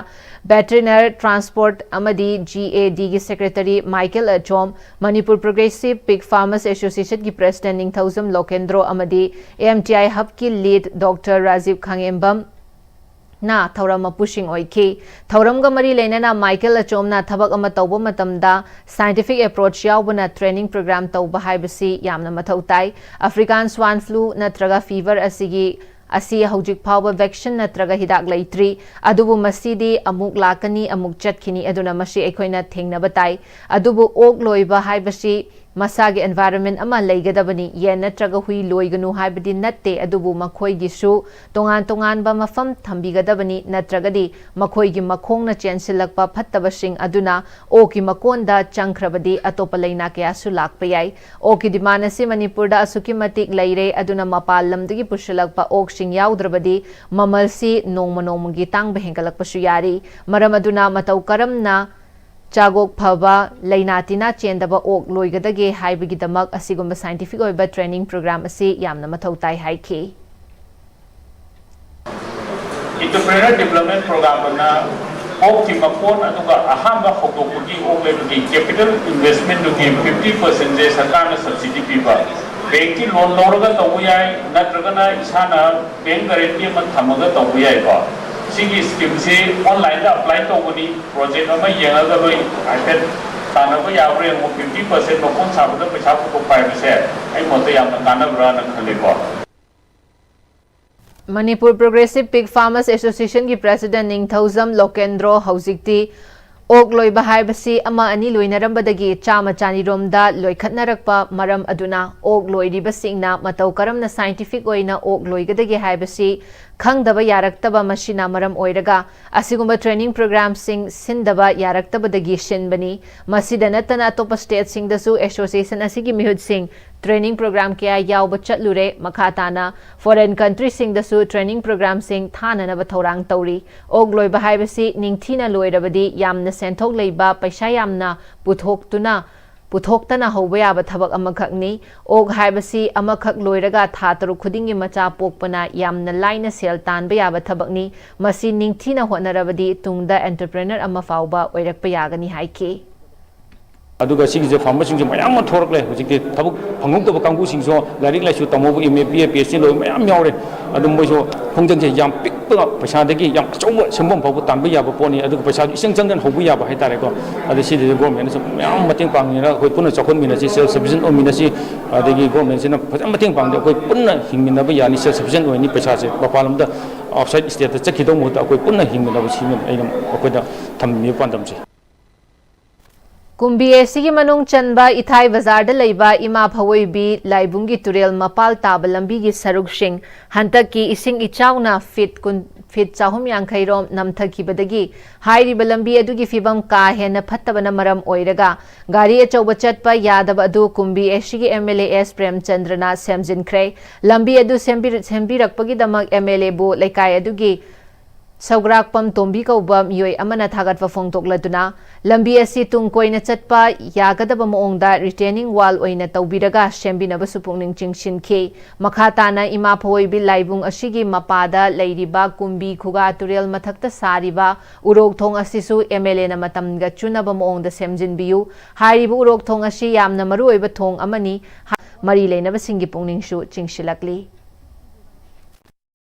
Veterinary Transport ꯑꯃꯗꯤ G A Dꯒꯤ secretary Michael Achom, Manipur Progressive Pig Farmers Associationꯒꯤ president ꯅꯤꯡꯊꯧꯖꯝ ꯂꯣꯀꯦꯟꯗ꯭ꯔꯣ ꯑꯃꯗꯤ M T I Hubꯀꯤ lead Doctor Rajiv ꯈꯥꯉꯦꯝꯕꯝ ꯅ ꯊꯧꯔꯝ ꯃꯄꯨꯁꯤꯡ ꯑꯣꯏꯈꯤ꯫ ꯊꯧꯔꯝꯒ ꯃꯔꯤ ꯂꯩꯅꯅ ꯃꯥꯏꯀꯦꯜ ꯑꯆꯣꯝꯅ ꯊꯕꯛ ꯑꯃ ꯇꯧꯕ ꯃꯇꯝꯗ scientific approach ꯌꯥꯎꯕꯅ training program ꯇꯧꯕ ꯍꯥꯏꯕꯁꯤ ꯌꯥꯝꯅ ꯃꯊꯧ ꯇꯥꯏ꯫ African swine flu ꯅꯠꯇ꯭ꯔꯒ fever ꯑꯁꯤꯒꯤ, ꯑꯁꯤ ꯍꯧꯖꯤꯛ ꯐꯥꯎꯕ vaccine ꯅꯠꯇ꯭ꯔꯒ ꯍꯤꯗꯥꯛ ꯂꯩꯇ꯭ꯔꯤ꯫ ꯑꯗꯨꯕꯨ ꯃꯁꯤꯗꯤ ꯑꯃꯨꯛ ꯂꯥꯛꯀꯅꯤ, ꯑꯃꯨꯛ ꯆꯠꯈꯤꯅꯤ, ꯑꯗꯨꯅ ꯃꯁꯤ ꯑꯩꯈꯣꯏꯅ ꯊꯦꯡꯅꯕ ꯇꯥꯏ꯫ ꯑꯗꯨꯕꯨ ꯑꯣꯛ ꯂꯣꯏꯕ ꯍꯥꯏꯕꯁꯤ ꯃꯁꯥꯒꯤ environment ꯑꯃ ꯂꯩꯒꯗꯕꯅꯤ꯫ ꯌꯦꯟ ꯅꯠꯇ꯭ꯔꯒ ꯍꯨꯏ ꯂꯣꯏꯒꯅꯨ ꯍꯥꯏꯕꯗꯤ ꯅꯠꯇꯦ, ꯑꯗꯨꯕꯨ ꯃꯈꯣꯏꯒꯤꯁꯨ ꯇꯣꯉꯥꯟ ꯇꯣꯉꯥꯟꯕ ꯃꯐꯝ ꯊꯝꯕꯤꯒꯗꯕꯅꯤ, ꯅꯠꯇ꯭ꯔꯒꯗꯤ ꯃꯈꯣꯏꯒꯤ ꯃꯈꯣꯡꯅ ꯆꯦꯟꯁꯤꯜꯂꯛꯄ ꯐꯠꯇꯕꯁꯤꯡ ꯑꯗꯨꯅ ꯑꯣꯛꯀꯤ ꯃꯀꯣꯟꯗ ꯆꯪꯈ꯭ꯔꯕꯗꯤ ꯑꯇꯣꯞꯄ ꯂꯥꯏꯅꯥ ꯀꯌꯥꯁꯨ ꯂꯥꯛꯄ ꯌꯥꯏ꯫ ꯑꯣꯛꯀꯤ demand ꯑꯁꯤ ꯃꯅꯤꯄꯨꯔꯗ ꯑꯁꯨꯛꯀꯤ ꯃꯇꯤꯛ ꯂꯩꯔꯦ, ꯑꯗꯨꯅ ꯃꯄꯥꯟ ꯂꯝꯗꯒꯤ ꯄꯨꯁꯤꯜꯂꯛꯄ ꯑꯣꯛꯁꯤꯡ ꯌꯥꯎꯗ꯭ꯔꯕꯗꯤ ꯃꯃꯜꯁꯤ ꯅꯣꯡꯃ ꯅꯣꯡꯃꯒꯤ ꯇꯥꯡꯕ ꯍꯦꯟꯒꯠꯂꯛꯄꯁꯨ ꯌꯥꯔꯤ꯫ ꯃꯔꯝ ꯑꯗꯨꯅ ꯃꯇꯧ ꯀꯔꯝꯅ ꯆꯥꯒꯣꯛ ꯐꯕ, ꯂꯩꯅꯥ ꯇꯤꯟꯅꯥ ꯆꯦꯟꯗꯕ ꯑꯣꯛ ꯂꯣꯏꯒꯗꯒꯦ ꯍꯥꯏꯕꯒꯤꯗꯃꯛ ꯑꯁꯤꯒꯨꯝꯕ scientific ꯑꯣꯏꯕ training program ꯑꯁꯤ ꯌꯥꯝꯅ ꯃꯊꯧ ꯇꯥꯏ ꯍꯥꯏꯈꯤ꯫ Entrepreneur Development Program ꯑꯣꯏꯅ ꯑꯣꯛꯀꯤ ꯃꯀꯣꯟ ꯑꯗꯨꯒ ꯑꯍꯥꯟꯕ ꯍꯧꯗꯣꯛꯄꯒꯤ ꯑꯣꯛ ꯂꯩꯕꯒꯤ capital investment ꯗꯨꯒꯤ fifty percent ꯁꯦ ꯁꯔꯀꯥꯔꯅ subsidy ꯄꯤꯕ, bank ꯀꯤ loan ꯂꯧꯔꯒ ꯇꯧꯕ ꯌꯥꯏ, ꯅꯠꯇ꯭ꯔꯒꯅ ꯏꯁꯥꯅ bank guarantee ꯑꯃ ꯊꯝꯃꯒ ꯇꯧꯕ ꯌꯥꯏꯀꯣ꯫ ꯁꯤꯒꯤ scheme ꯁꯤ online ꯗ apply ꯇꯧꯕꯅꯤ, project ꯑꯃ ꯌꯦꯡꯉꯒ ꯂꯣꯏ ꯍꯥꯏꯐꯦꯠ ꯇꯥꯟꯅꯕ ꯌꯥꯕ꯭ꯔꯥ ꯌꯦꯡꯉꯣ꯫ Fifty percent ꯃꯀꯣꯟ ꯁꯥꯕꯗ ꯄꯩꯁꯥ ꯄꯨꯊꯣꯛꯄ ꯍꯥꯏꯕꯁꯦ ꯑꯩ ꯃꯣꯠꯇ ꯌꯥꯝꯅ ꯀꯥꯟꯅꯕ꯭ꯔꯥꯅ ꯈꯜꯂꯤꯀꯣ꯫ Manipur Progressive Pig Farmers Associationꯒꯤ president ꯅꯤꯡꯊꯧꯖꯝ ꯂꯣꯀꯦꯟꯗ꯭ꯔꯣ ꯍꯧꯖꯤꯛꯇꯤ ꯑꯣꯛ ꯂꯣꯏꯕ ꯍꯥꯏꯕꯁꯤ ꯑꯃ ꯑꯅꯤ ꯂꯣꯏꯅꯔꯝꯕꯗꯒꯤ ꯆꯥꯝꯃ ꯆꯅꯤꯔꯣꯝꯗ ꯂꯣꯏꯈꯠꯅꯔꯛꯄ ꯃꯔꯝ ꯑꯗꯨꯅ ꯑꯣꯛ ꯂꯣꯏꯔꯤꯕꯁꯤꯡꯅ ꯃꯇꯧ ꯀꯔꯝꯅ scientific ꯑꯣꯏꯅ ꯑꯣꯛ ꯂꯣꯏꯒꯗꯒꯦ ꯍꯥꯏꯕꯁꯤ ꯈꯪꯗꯕ ꯌꯥꯔꯛꯇꯕ, ꯃꯁꯤꯅ ꯃꯔꯝ ꯑꯣꯏꯔꯒ ꯑꯁꯤꯒꯨꯝꯕ training programꯁꯤꯡ ꯁꯤꯟꯗꯕ ꯌꯥꯔꯛꯇꯕꯗꯒꯤ ꯁꯤꯟꯕꯅꯤ꯫ ꯃꯁꯤꯗ ꯅꯠꯇꯅ ꯑꯇꯣꯞꯄ stateꯁꯤꯡꯗꯁꯨ association ꯑꯁꯤꯒꯤ ꯃꯤꯍꯨꯠꯁꯤꯡ training program ꯀꯌꯥ ꯌꯥꯎꯕ ꯆꯠꯂꯨꯔꯦ꯫ ꯃꯈꯥ ꯇꯥꯅ foreign countryꯁꯤꯡꯗꯁꯨ training programꯁꯤꯡ ꯊꯥꯅꯅꯕ ꯊꯧꯔꯥꯡ ꯇꯧꯔꯤ꯫ ꯑꯣꯛ ꯂꯣꯏꯕ ꯍꯥꯏꯕꯁꯤ ꯅꯤꯡꯊꯤꯅ ꯂꯣꯏꯔꯕꯗꯤ ꯌꯥꯝꯅ ꯁꯦꯟꯊꯣꯛ ꯂꯩꯕ, ꯄꯩꯁꯥ ꯌꯥꯝꯅ ꯄꯨꯊꯣꯛꯇꯨꯅ ꯄꯨꯊꯣꯛꯇꯅ ꯍꯧꯕ ꯌꯥꯕ ꯊꯕꯛ ꯑꯃꯈꯛꯅꯤ꯫ ꯑꯣꯛ ꯍꯥꯏꯕꯁꯤ ꯑꯃꯈꯛ ꯂꯣꯏꯔꯒ ꯊꯥ ꯇꯔꯨꯛ ꯈꯨꯗꯤꯡꯒꯤ ꯃꯆꯥ ꯄꯣꯛꯄꯅ ꯌꯥꯝꯅ ꯂꯥꯏꯅ ꯁꯦꯜ ꯇꯥꯟꯕ ꯌꯥꯕ ꯊꯕꯛꯅꯤ꯫ ꯃꯁꯤ ꯅꯤꯡꯊꯤꯅ ꯍꯣꯠꯅꯔꯕꯗꯤ ꯇꯨꯡꯗ entrepreneur ꯑꯃ ꯐꯥꯎꯕ ꯑꯣꯏꯔꯛꯄ ꯌꯥꯒꯅꯤ ꯍꯥꯏꯈꯤ꯫ ꯑꯗꯨꯒ ꯁꯤꯒꯤꯁꯦ farmerꯁꯤꯡꯁꯦ ꯃꯌꯥꯝ ꯑꯃ ꯊꯣꯔꯛꯂꯦ꯫ ꯍꯧꯖꯤꯛꯇꯤ ꯊꯕꯛ ꯐꯪꯍꯧꯗꯕ ꯀꯥꯡꯕꯨꯁꯤꯡꯁꯨ ꯂꯥꯏꯔꯤꯛ ꯂꯥꯏꯁꯨ ꯇꯝꯍꯧꯕ, M A, B A, P H D ꯂꯣꯏꯕ ꯃꯌꯥꯝ ꯌꯥꯎꯔꯦ꯫ ꯑꯗꯨꯝ ꯃꯣꯏꯁꯨ ꯈꯣꯡꯖꯪꯁꯦ ꯌꯥꯝ ꯄꯤꯛꯄ ꯄꯩꯁꯥꯗꯒꯤ ꯌꯥꯝ ꯑꯆꯧꯕ ꯁꯦꯟꯐꯝ ꯐꯥꯎꯕ ꯇꯥꯟꯕ ꯌꯥꯕ ꯄꯣꯠꯅꯤ꯫ ꯑꯗꯨꯒ ꯄꯩꯁꯥꯁꯨ ꯏꯆꯪ ꯆꯪꯗꯅ ꯍꯧꯕ ꯌꯥꯕ ꯍꯥꯏꯇꯥꯔꯦꯀꯣ꯫ ꯑꯗꯨ ꯁꯤꯗꯁꯨ governmentꯅꯁꯨ ꯃꯌꯥꯝ ꯃꯇꯦꯡ ꯄꯥꯡꯅꯤꯡꯉꯒ ꯑꯩꯈꯣꯏ ꯄꯨꯟꯅ ꯆꯥꯎꯈꯠꯃꯤꯟꯅꯁꯤ, self sufficient ꯑꯣꯏꯃꯤꯟꯅꯁꯤ꯫ ꯑꯗꯒꯤ governmentꯁꯤꯅ ꯐꯖꯅ ꯃꯇꯦꯡ ꯄꯥꯡꯗꯦ, ꯑꯩꯈꯣꯏ ꯄꯨꯟꯅ ꯍꯤꯡꯃꯤꯟꯅꯕ ꯌꯥꯅꯤ, self sufficient ꯑꯣꯏꯅꯤ꯫ ꯄꯩꯁꯥꯁꯦ ꯃꯄꯥꯟ ꯂꯝꯗ, outside stateꯇ ꯆꯠꯈꯤꯗꯧ ꯃꯍꯨꯠꯇ ꯑꯩꯈꯣꯏ ꯄꯨꯟꯅ ꯍꯤꯡꯃꯤꯟꯅꯕꯁꯤꯅꯤ ꯑꯩꯅ ꯑꯩꯈꯣꯏꯗ ꯊꯝꯕꯤꯕ ꯄꯥꯟꯗꯝꯁꯦ꯫ ꯀꯨꯝꯕꯤ ꯑꯁꯤꯒꯤ ꯃꯅꯨꯡ ꯆꯟꯕ ꯏꯊꯥꯏ ꯕꯖꯥꯔꯗ ꯂꯩꯕ ꯏꯃꯥ ꯐꯋꯣꯏꯕꯤ ꯂꯥꯏꯕꯨꯡꯒꯤ ꯇꯨꯔꯦꯜ ꯃꯄꯥꯜ ꯇꯥꯕ ꯂꯝꯕꯤꯒꯤ ꯁꯔꯨꯛꯁꯤꯡ ꯍꯟꯗꯛꯀꯤ ꯏꯁꯤꯡ ꯏꯆꯥꯎꯅ feet ꯀꯨꯟ, feet ꯆꯍꯨꯝ ꯌꯥꯡꯈꯩ ꯔꯣꯝ ꯅꯝꯊꯈꯤꯕꯗꯒꯤ ꯍꯥꯏꯔꯤꯕ ꯂꯝꯕꯤ ꯑꯗꯨꯒꯤ ꯐꯤꯕꯝ ꯀꯥ ꯍꯦꯟꯅ ꯐꯠꯇꯕꯅ ꯃꯔꯝ ꯑꯣꯏꯔꯒ ꯒꯥꯔꯤ ꯑꯆꯧꯕ ꯆꯠꯄ ꯌꯥꯗꯕ ꯑꯗꯨ ꯀꯨꯝꯕꯤ ꯑꯁꯤꯒꯤ M L A S ꯄ꯭ꯔꯦꯝꯆꯟꯗ꯭ꯔꯅ ꯁꯦꯝꯖꯤꯟꯈ꯭ꯔꯦ꯫ ꯂꯝꯕꯤ ꯑꯗꯨ ꯁꯦꯝꯕꯤꯔ-, ꯁꯦꯝꯕꯤꯔꯛꯄꯒꯤꯗꯃꯛ M L A ꯕꯨ ꯂꯩꯀꯥꯏ ꯑꯗꯨꯒꯤ ꯁꯧꯒ꯭ꯔꯥꯛꯄꯝ ꯇꯣꯝꯕꯤ ꯀꯧꯕ ꯃꯤꯑꯣꯏ ꯑꯃꯅ ꯊꯥꯒꯠꯄ ꯐꯣꯡꯗꯣꯛꯂꯗꯨꯅ, ꯂꯝꯕꯤ ꯑꯁꯤ ꯇꯨꯡ ꯀꯣꯏꯅ ꯆꯠꯄ ꯌꯥꯒꯗꯕ ꯃꯑꯣꯡꯗ retaining wall ꯑꯣꯏꯅ ꯇꯧꯕꯤꯔꯒ ꯁꯦꯝꯕꯤꯅꯕꯁꯨ ꯄꯨꯛꯅꯤꯡ ꯆꯤꯡꯁꯤꯟꯈꯤ꯫ ꯃꯈꯥ ꯇꯥꯅ ꯏꯃꯥ ꯐꯋꯣꯏꯕꯤ ꯂꯥꯏꯕꯨꯡ ꯑꯁꯤꯒꯤ ꯃꯄꯥꯗ ꯂꯩꯔꯤꯕ ꯀꯨꯝꯕꯤ ꯈꯨꯒꯥ ꯇꯨꯔꯦꯜ ꯃꯊꯛꯇ ꯁꯥꯔꯤꯕ ꯎꯔꯣꯛ ꯊꯣꯡ ꯑꯁꯤꯁꯨ M L Aꯅ ꯃꯇꯝꯒ ꯆꯨꯅꯕ ꯃꯑꯣꯡꯗ ꯁꯦꯝꯖꯤꯟꯕꯤꯌꯨ꯫ ꯍꯥꯏꯔꯤꯕ ꯎꯔꯣꯛ ꯊꯣꯡ ꯑꯁꯤ ꯌꯥꯝꯅ ꯃꯔꯨꯑꯣꯏꯕ ꯊꯣꯡ ꯑꯃꯅꯤ꯫ ꯃꯔꯤ ꯂꯩꯅꯕꯁꯤꯡꯒꯤ ꯄꯨꯛꯅꯤꯡꯁꯨ ꯆꯤꯡꯁꯤꯜꯂꯛꯂꯤ꯫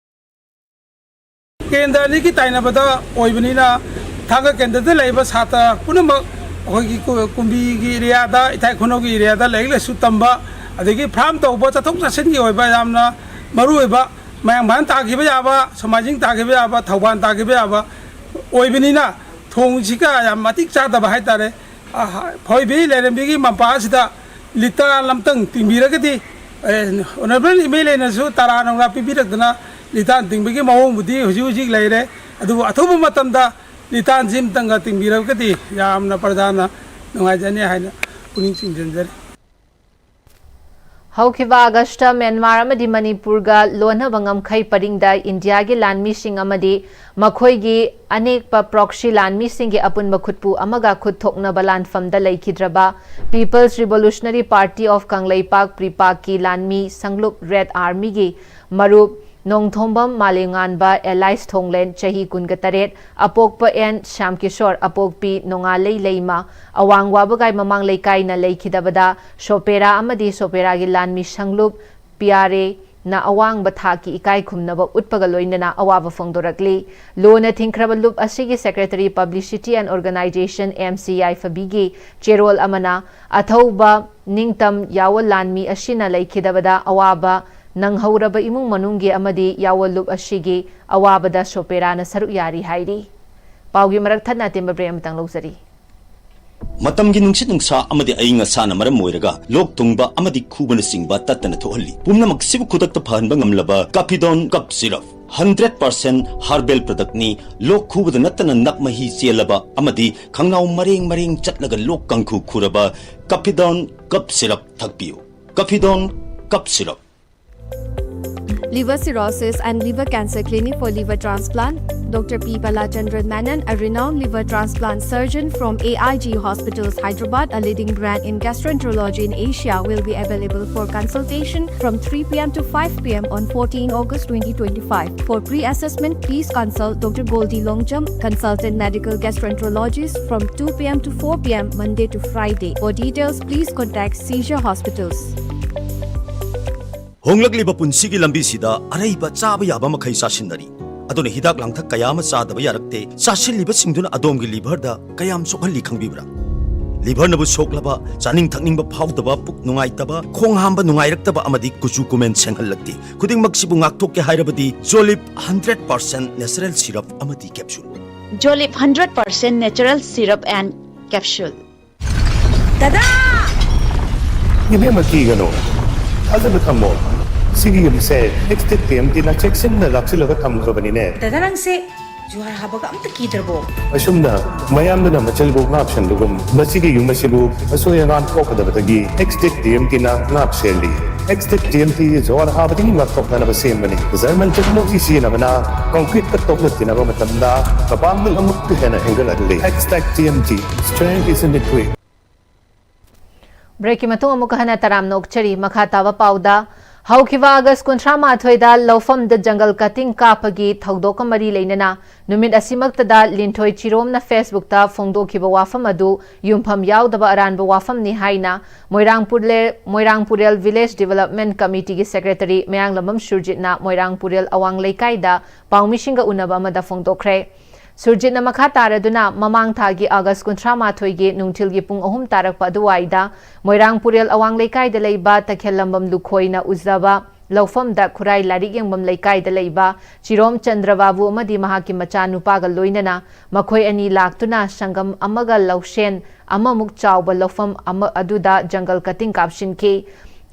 ꯀꯦꯟꯗ꯭ꯔ ꯑꯅꯤꯒꯤ ꯇꯥꯏꯅꯕꯗ ꯑꯣꯏꯕꯅꯤꯅ, ꯊꯥꯡꯒ ꯀꯦꯟꯗ꯭ꯔꯗ ꯂꯩꯔꯤꯕ ꯁꯥꯇ꯭ꯔ ꯄꯨꯝꯅꯃꯛ ꯑꯩꯈꯣꯏꯒꯤ ꯀꯨ-, ꯀꯨꯝꯕꯤꯒꯤ ꯑꯦꯔꯤꯌꯥꯗ, ꯏꯊꯥꯏ ꯈꯨꯅꯧꯒꯤ ꯑꯦꯔꯤꯌꯥꯗ ꯂꯥꯏꯔꯤꯛ ꯂꯥꯏꯁꯨ ꯇꯝꯕ, ꯑꯗꯒꯤ ꯐꯥꯔꯝ ꯇꯧꯕ, ꯆꯠꯊꯣꯛ ꯆꯠꯁꯤꯟꯒꯤ ꯑꯣꯏꯕ ꯌꯥꯝꯅ ꯃꯔꯨꯑꯣꯏꯕ, ꯃꯌꯥꯡꯐꯥꯟ ꯇꯥꯈꯤꯕ ꯌꯥꯕ, ꯁꯣꯃꯥꯏꯖꯤꯡ ꯇꯥꯈꯤꯕ ꯌꯥꯕ, ꯊꯧꯕꯥꯜ ꯇꯥꯈꯤꯕ ꯌꯥꯕ ꯑꯣꯏꯕꯅꯤꯅ, ꯊꯣꯡꯁꯤꯒ ꯌꯥꯝ ꯃꯇꯤꯛ ꯆꯥꯗꯕ ꯍꯥꯏꯇꯥꯔꯦ꯫ ꯑ, ꯐꯣꯏꯕꯤ ꯂꯩꯔꯦꯝꯕꯤꯒꯤ ꯃꯄꯥ ꯑꯁꯤꯗ ꯂꯤꯇꯔ ꯑꯃꯇꯪ ꯇꯤꯡꯕꯤꯔꯒꯗꯤ, ꯑꯦ, honourable M L Aꯅꯁꯨ ꯇꯔꯥ ꯅꯨꯡꯂꯥ ꯄꯤꯕꯤꯔꯛꯇꯅ ꯂꯤꯇꯥꯟ ꯇꯤꯡꯕꯒꯤ ꯃꯑꯣꯡꯕꯨꯗꯤ ꯍꯧꯖꯤꯛ ꯍꯧꯖꯤꯛ ꯂꯩꯔꯦ, ꯑꯗꯨꯕꯨ ꯑꯊꯨꯕ ꯃꯇꯝꯗ ꯂꯤꯇꯥꯟꯁꯤ ꯑꯃꯇꯪꯒ ꯇꯤꯡꯕꯤꯔꯒꯗꯤ ꯌꯥꯝꯅ ꯄ꯭ꯔꯖꯥꯅ ꯅꯨꯡꯉꯥꯏꯖꯅꯤ ꯍꯥꯏꯅ ꯄꯨꯛꯅꯤꯡ ꯆꯤꯡꯁꯤꯟꯖꯔꯤ꯫ ꯍꯧꯈꯤꯕ ꯑꯥꯒꯁꯇ ꯃ꯭ꯌꯥꯟꯃꯥꯔ ꯑꯃꯗꯤ ꯃꯅꯤꯄꯨꯔꯒ ꯂꯣꯟꯅꯕ ꯉꯝꯈꯩ ꯄꯔꯤꯡꯗ ꯏꯟꯗꯤꯌꯥꯒꯤ ꯂꯥꯟꯃꯤꯁꯤꯡ ꯑꯃꯗꯤ ꯃꯈꯣꯏꯒꯤ ꯑꯅꯦꯛꯄ ꯄ꯭ꯔꯣꯛꯁꯤ ꯂꯥꯟꯃꯤꯁꯤꯡꯒꯤ ꯑꯄꯨꯟꯕ ꯈꯨꯠꯄꯨ ꯑꯃꯒ ꯈꯨꯠ ꯊꯣꯛꯅꯕ ꯂꯥꯟꯐꯝꯗ ꯂꯩꯈꯤꯗ꯭ꯔꯕ People's Revolutionary Party of Kangleipak, ꯄ꯭ꯔꯤꯄꯥꯛꯀꯤ ꯂꯥꯟꯃꯤ ꯁꯪꯂꯨꯞ ꯔꯦꯗ ꯑꯥꯔꯃꯤꯒꯤ ꯃꯔꯨꯞ ꯅꯣꯡꯊꯣꯝꯕꯝ ꯃꯥꯂꯦꯝꯉꯥꯟꯕ ꯑꯦꯂꯥꯏꯁ ꯊꯣꯡꯂꯦꯟ, ꯆꯍꯤ ꯀꯨꯟꯒ ꯇꯔꯦꯠ, ꯑꯄꯣꯛꯄ ꯑꯦꯟ ꯁ꯭ꯌꯥꯝꯀꯤꯁꯣꯔ, ꯑꯄꯣꯛꯄꯤ ꯅꯣꯡꯉꯥꯂꯩ ꯂꯩꯃ, ꯑꯋꯥꯡ ꯋꯥꯕꯒꯥꯏ ꯃꯃꯥꯡ ꯂꯩꯀꯥꯏꯅ ꯂꯩꯈꯤꯗꯕꯗ ꯁꯣꯄꯦꯔꯥ ꯑꯃꯗꯤ ꯁꯣꯄꯦꯔꯥꯒꯤ ꯂꯥꯟꯃꯤ ꯁꯪꯂꯨꯞ ꯄꯤ ꯑꯥꯔ ꯑꯦꯅ ꯑꯋꯥꯡꯕ ꯊꯥꯛꯀꯤ ꯏꯀꯥꯏ ꯈꯨꯝꯅꯕ ꯎꯠꯄꯒ ꯂꯣꯏꯅꯅ ꯑꯋꯥꯕ ꯐꯣꯡꯗꯣꯔꯛꯂꯤ꯫ ꯂꯨꯅ ꯊꯤꯡꯈ꯭ꯔꯕ ꯂꯨꯞ ꯑꯁꯤꯒꯤ Secretary Publicity and Organization M C ꯌꯥꯏꯐꯕꯤꯒꯤ ꯆꯦꯔꯣꯜ ꯑꯃꯅ ꯑꯊꯧꯕ ꯅꯤꯡꯇꯝ ꯌꯥꯑꯣꯜ ꯂꯥꯟꯃꯤ ꯑꯁꯤꯅ ꯂꯩꯈꯤꯗꯕꯗ ꯑꯋꯥꯕ ꯅꯪꯍꯧꯔꯕ ꯏꯃꯨꯡ ꯃꯅꯨꯡꯒꯤ ꯑꯃꯗꯤ ꯌꯥꯑꯣꯜ ꯂꯨꯞ ꯑꯁꯤꯒꯤ ꯑꯋꯥꯕꯗ ꯁꯣꯄꯦꯔꯥꯅ ꯁꯔꯨꯛ ꯌꯥꯔꯤ ꯍꯥꯏꯔꯤ꯫ ꯄꯥꯎꯒꯤ ꯃꯔꯛ ꯊꯠꯅ ꯑꯇꯦꯟꯕ break ꯑꯃꯇꯪ ꯂꯧꯖꯔꯤ꯫ ꯃꯇꯝꯒꯤ ꯅꯨꯡꯁꯤꯠ ꯅꯨꯡꯁꯥ ꯑꯃꯗꯤ ꯑꯏꯪ ꯑꯁꯥꯅ ꯃꯔꯝ ꯑꯣꯏꯔꯒ ꯂꯣꯛ ꯊꯨꯡꯕ ꯑꯃꯗꯤ ꯈꯨꯕꯅꯆꯤꯡꯕ ꯇꯠꯇꯅ ꯊꯣꯛꯍꯜꯂꯤ꯫ ꯄꯨꯝꯅꯃꯛꯁꯤꯕꯨ ꯈꯨꯗꯛꯇ ꯐꯍꯟꯕ ꯉꯝꯂꯕ Caphidone Cough Syrup, hundred percent herbal product ꯅꯤ꯫ ꯂꯣꯛ ꯈꯨꯕꯗ ꯅꯠꯇꯅ ꯅꯞ ꯃꯍꯤ ꯆꯦꯜꯂꯕ ꯑꯃꯗꯤ ꯈꯪꯅꯥꯎ ꯃꯔꯦꯡ ꯃꯔꯦꯡ ꯆꯠꯂꯒ ꯂꯣꯛ ꯀꯥꯡꯈꯨ ꯈꯨꯔꯕ Caphidone Cough Syrup ꯊꯛꯄꯤꯌꯨ꯫ Caphidone Cough Syrup꯫ Liver cirrhosis and liver cancer clinic for liver transplant. Doctor P Balachandran Menon, a renowned liver transplant surgeon from A I G Hospitals, Hyderabad, a leading brand in gastroenterology in Asia, will be available for consultation from three p m to five p m on fourteen August twenty twenty-five. For pre-assessment, please consult Doctor Goldie Longjam, consultant medical gastroenterologist, from two p m to four p m Monday to Friday. For details, please contact Seizure Hospitals. ꯍꯣꯡꯂꯛꯂꯤꯕ ꯄꯨꯟꯁꯤꯒꯤ ꯂꯝꯕꯤꯁꯤꯗ ꯑꯔꯩꯕ ꯆꯥꯕ ꯌꯥꯕ ꯃꯈꯩ ꯆꯥꯁꯤꯟꯅꯔꯤ꯫ ꯑꯗꯨꯅ ꯍꯤꯗꯥꯛ ꯂꯥꯡꯊꯛ ꯀꯌꯥ ꯑꯃ ꯆꯥꯗꯕ ꯌꯥꯔꯛꯇꯦ꯫ ꯆꯥꯁꯤꯜꯂꯤꯕꯁꯤꯡꯗꯨꯅ ꯑꯗꯣꯝꯒꯤ liver ꯗ ꯀꯌꯥꯝ ꯁꯣꯛꯍꯜꯂꯤ ꯈꯪꯕꯤꯕ꯭ꯔꯥ? Liver ꯅꯕꯨ ꯁꯣꯛꯂꯕ, ꯆꯥꯅꯤꯡ ꯊꯛꯅꯤꯡꯕ ꯐꯥꯎꯗꯕ, ꯄꯨꯛ ꯅꯨꯡꯉꯥꯏꯇꯕ, ꯈꯣꯡ ꯍꯥꯝꯕ ꯅꯨꯡꯉꯥꯏꯔꯛꯇꯕ ꯑꯃꯗꯤ ꯀꯨꯆꯨ ꯀꯨꯃꯦꯟ ꯁꯦꯡꯍꯜꯂꯛꯇꯦ꯫ ꯈꯨꯗꯤꯡꯃꯛꯁꯤꯕꯨ ꯉꯥꯛꯊꯣꯛꯀꯦ ꯍꯥꯏꯔꯕꯗꯤ Jolib hundred percent natural syrup ꯑꯃꯗꯤ capsule꯫ Jolib hundred percent natural syrup and capsule. ꯗꯗꯥ! ꯏꯕꯦꯝꯃ, ꯀꯤꯒꯅꯨ꯫ ꯊꯥꯖꯕ ꯊꯝꯃꯣ꯫ ꯁꯤꯒꯤ ꯌꯨꯝꯁꯦ ꯑꯦꯛꯁ ꯇꯤ ꯑꯦꯝ ꯇꯤꯅ ꯆꯦꯛꯁꯤꯟꯅ ꯂꯥꯛꯁꯤꯜꯂꯒ ꯊꯝꯈ꯭ꯔꯕꯅꯤꯅꯦ꯫ ꯗꯗꯥ, ꯅꯪꯁꯦ ꯖꯨꯍꯥꯔ ꯍꯥꯕꯒ ꯑꯝꯇ ꯀꯤꯗ꯭ꯔꯕꯣ? ꯑꯁꯨꯝꯅ ꯃꯌꯥꯝꯗꯨꯅ ꯃꯆꯜꯕꯨ ꯉꯥꯛꯁꯟꯕꯒꯨꯝ, ꯃꯁꯤꯒꯤ ꯌꯨꯝ ꯑꯁꯤꯕꯨ ꯑꯁꯣꯏ ꯑꯉꯥꯝ ꯊꯣꯛꯀꯗꯕꯗꯒꯤ ꯑꯦꯛꯁ ꯇꯤ ꯑꯦꯝ ꯇꯤꯅ ꯉꯥꯛ ꯁꯦꯜꯂꯤ꯫ ꯑꯦꯛꯁ ꯇꯤ ꯑꯦꯝ ꯇꯤ ꯖꯨꯍꯥꯔ ꯍꯥꯕꯗꯒꯤ ꯉꯥꯛꯊꯣꯛꯅꯅꯕ ꯁꯦꯝꯕꯅꯤ꯫ ꯖꯔꯃꯟ ꯇꯦꯛꯅꯣꯂꯣꯖꯤ ꯁꯤꯖꯤꯟꯅꯕꯅ ꯀꯪꯀ꯭ꯔꯤꯠꯀ ꯇꯣꯛꯅ ꯇꯤꯟꯅꯕ ꯃꯇꯝꯗ ꯃꯄꯥꯡꯒꯜ ꯑꯃꯨꯛꯀ ꯍꯦꯟꯅ ꯍꯦꯟꯒꯠꯍꯜꯂꯤ꯫ X T M T, strength is in the grit. ꯕ꯭ꯔꯦꯛꯀꯤ ꯃꯇꯨꯡ ꯑꯃꯨꯛꯀ ꯍꯟꯅ ꯇꯔꯥꯝꯅ ꯑꯣꯛꯆꯔꯤ꯫ ꯃꯈꯥ ꯇꯥꯕ ꯄꯥꯎꯗ, ꯍꯧꯈꯤꯕ ꯑꯥꯒꯁ ꯀꯨꯟꯊ꯭ꯔꯥ ꯃꯥꯊꯣꯏꯗ ꯂꯧꯐꯝꯗ ꯖꯪꯒꯜ ꯀꯇꯤꯡ ꯀꯥꯞꯄꯒꯤ ꯊꯧꯗꯣꯛꯀ ꯃꯔꯤ ꯂꯩꯅꯅ ꯅꯨꯃꯤꯠ ꯑꯁꯤꯃꯛꯇꯗ ꯂꯤꯟꯊꯣꯏ ꯆꯤꯔꯣꯝꯅ Facebook-ꯇ ꯐꯣꯡꯗꯣꯛꯈꯤꯕ ꯋꯥꯐꯝ ꯑꯗꯨ ꯌꯨꯝꯐꯝ ꯌꯥꯎꯗꯕ ꯑꯔꯥꯟꯕ ꯋꯥꯐꯝꯅꯤ ꯍꯥꯏꯅ ꯃꯣꯏꯔꯥꯡ ꯄꯨꯔꯦꯜ, ꯃꯣꯏꯔꯥꯡ ꯄꯨꯔꯦꯜ Village Development Committee-ꯒꯤ Secretary ꯃꯌꯥꯡꯂꯝꯕꯝ ꯁꯨꯔꯖꯤꯠꯅ ꯃꯣꯏꯔꯥꯡ ꯄꯨꯔꯦꯜ ꯑꯋꯥꯡ ꯂꯩꯀꯥꯏꯗ ꯄꯥꯎꯃꯤꯁꯤꯡꯒ ꯎꯅꯕ ꯑꯃꯗ ꯐꯣꯡꯗꯣꯛꯈ꯭ꯔꯦ꯫ ꯁꯨꯔꯖꯤꯠꯅ ꯃꯈꯥ ꯇꯥꯔꯗꯨꯅ, ꯃꯃꯥꯡ ꯊꯥꯒꯤ ꯑꯥꯒꯁ ꯀꯨꯟꯊ꯭ꯔꯥ ꯃꯥꯊꯣꯏꯒꯤ ꯅꯨꯡꯊꯤꯜꯒꯤ ꯄꯨꯡ ꯑꯍꯨꯝ ꯇꯥꯔꯛꯄ ꯑꯗꯨꯋꯥꯏꯗ ꯃꯣꯏꯔꯥꯡ ꯄꯨꯔꯦꯜ ꯑꯋꯥꯡ ꯂꯩꯀꯥꯏꯗ ꯂꯩꯕ ꯇꯈꯦꯜꯂꯝꯕꯝ ꯂꯨꯈꯣꯏꯅ ꯎꯖꯕ ꯂꯧꯐꯝꯗ ꯈꯨꯔꯥꯏ ꯂꯥꯏꯔꯤꯛ ꯌꯦꯡꯐꯝ ꯂꯩꯀꯥꯏꯗ ꯂꯩꯕ ꯆꯤꯔꯣꯝ ꯆꯟꯗ꯭ꯔꯕꯥꯕꯨ ꯑꯃꯗꯤ ꯃꯍꯥꯛꯀꯤ ꯃꯆꯥꯅꯨꯄꯥꯒ ꯂꯣꯏꯅꯅ ꯃꯈꯣꯏ ꯑꯅꯤ ꯂꯥꯛꯇꯨꯅ ꯁꯪꯒꯝ ꯑꯃꯒ ꯂꯧꯁꯦꯟ ꯑꯃꯃꯨꯛ ꯆꯥꯎꯕ ꯂꯧꯐꯝ ꯑꯃ ꯑꯗꯨꯗ ꯖꯪꯒꯜ ꯀꯇꯤꯡ ꯀꯥꯞꯁꯤꯟꯈꯤ꯫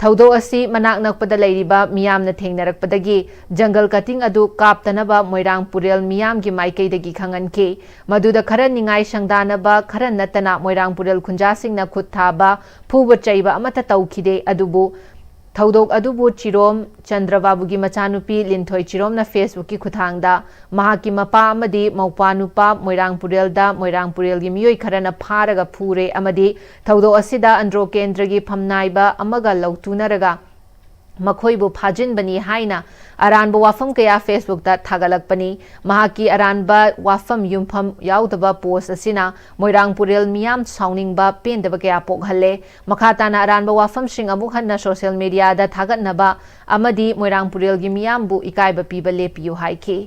ꯊꯧꯗꯣꯛ ꯑꯁꯤ ꯃꯅꯥꯛ ꯅꯛꯄꯗ ꯂꯩꯔꯤꯕ ꯃꯤꯌꯥꯝꯅ ꯊꯦꯡꯅꯔꯛꯄꯗꯒꯤ ꯖꯪꯒꯜ ꯀꯇꯤꯡ ꯑꯗꯨ ꯀꯥꯞꯇꯅꯕ ꯃꯣꯏꯔꯥꯡ ꯄꯨꯔꯦꯜ ꯃꯤꯌꯥꯝꯒꯤ ꯃꯥꯏꯀꯩꯗꯒꯤ ꯈꯪꯍꯟꯈꯤ꯫ ꯃꯗꯨꯗ ꯈꯔ ꯅꯤꯡꯉꯥꯏ ꯁꯪꯗꯥꯅꯕ ꯈꯔ ꯅꯠꯇꯅ ꯃꯣꯏꯔꯥꯡ ꯄꯨꯔꯦꯜ ꯈꯨꯟꯖꯥꯁꯤꯡꯅ ꯈꯨꯠ ꯊꯥꯕ, ꯐꯨꯕ ꯆꯩꯕ ꯑꯃꯠꯇ ꯇꯧꯈꯤꯗꯦ꯫ ꯑꯗꯨꯕꯨ ꯊꯧꯗꯣꯛ ꯑꯗꯨꯕꯨ ꯆꯤꯔꯣꯝ ꯆꯟꯗ꯭ꯔꯕꯥꯕꯨꯒꯤ ꯃꯆꯥꯅꯨꯄꯤ ꯂꯤꯟꯊꯣꯏ ꯆꯤꯔꯣꯝꯅ Facebook-ꯀꯤ ꯈꯨꯠꯊꯥꯡꯗ ꯃꯍꯥꯛꯀꯤ ꯃꯄꯥ ꯑꯃꯗꯤ ꯃꯧꯄ꯭ꯋꯥ ꯅꯨꯄꯥ ꯃꯣꯏꯔꯥꯡ ꯄꯨꯔꯦꯜꯗ ꯃꯣꯏꯔꯥꯡ ꯄꯨꯔꯦꯜꯒꯤ ꯃꯤꯑꯣꯏ ꯈꯔꯅ ꯐꯥꯔꯒ ꯐꯨꯔꯦ ꯑꯃꯗꯤ ꯊꯧꯗꯣꯛ ꯑꯁꯤꯗ ꯑꯟꯗ꯭ꯔꯣ ꯀꯦꯟꯗ꯭ꯔꯒꯤ ꯐꯝꯅꯥꯏꯕ ꯑꯃꯒ ꯂꯧꯇꯨꯅꯔꯒ ꯃꯈꯣꯏꯕꯨ ꯐꯥꯖꯤꯟꯕꯅꯤ ꯍꯥꯏꯅ ꯑꯔꯥꯟꯕ ꯋꯥꯐꯝ ꯀꯌꯥ Facebook-ꯇ ꯊꯥꯒꯠꯂꯛꯄꯅꯤ꯫ ꯃꯍꯥꯛꯀꯤ ꯑꯔꯥꯟꯕ ꯋꯥꯐꯝ ꯌꯨꯝꯐꯝ ꯌꯥꯎꯗꯕ post ꯑꯁꯤꯅ ꯃꯣꯏꯔꯥꯡ ꯄꯨꯔꯦꯜ ꯃꯤꯌꯥꯝ ꯁꯥꯎꯅꯤꯡꯕ ꯄꯦꯟꯗꯕ ꯀꯌꯥ ꯄꯣꯛꯍꯜꯂꯦ꯫ ꯃꯈꯥ ꯇꯥꯅ ꯑꯔꯥꯟꯕ ꯋꯥꯐꯝꯁꯤꯡ ꯑꯃꯨꯛ ꯍꯟꯅ social media-ꯗ ꯊꯥꯒꯠꯅꯕ ꯑꯃꯗꯤ ꯃꯣꯏꯔꯥꯡ ꯄꯨꯔꯦꯜꯒꯤ ꯃꯤꯌꯥꯝꯕꯨ ꯏꯀꯥꯏꯕ ꯄꯤꯕ ꯂꯦꯞꯄꯤꯌꯨ ꯍꯥꯏꯈꯤ꯫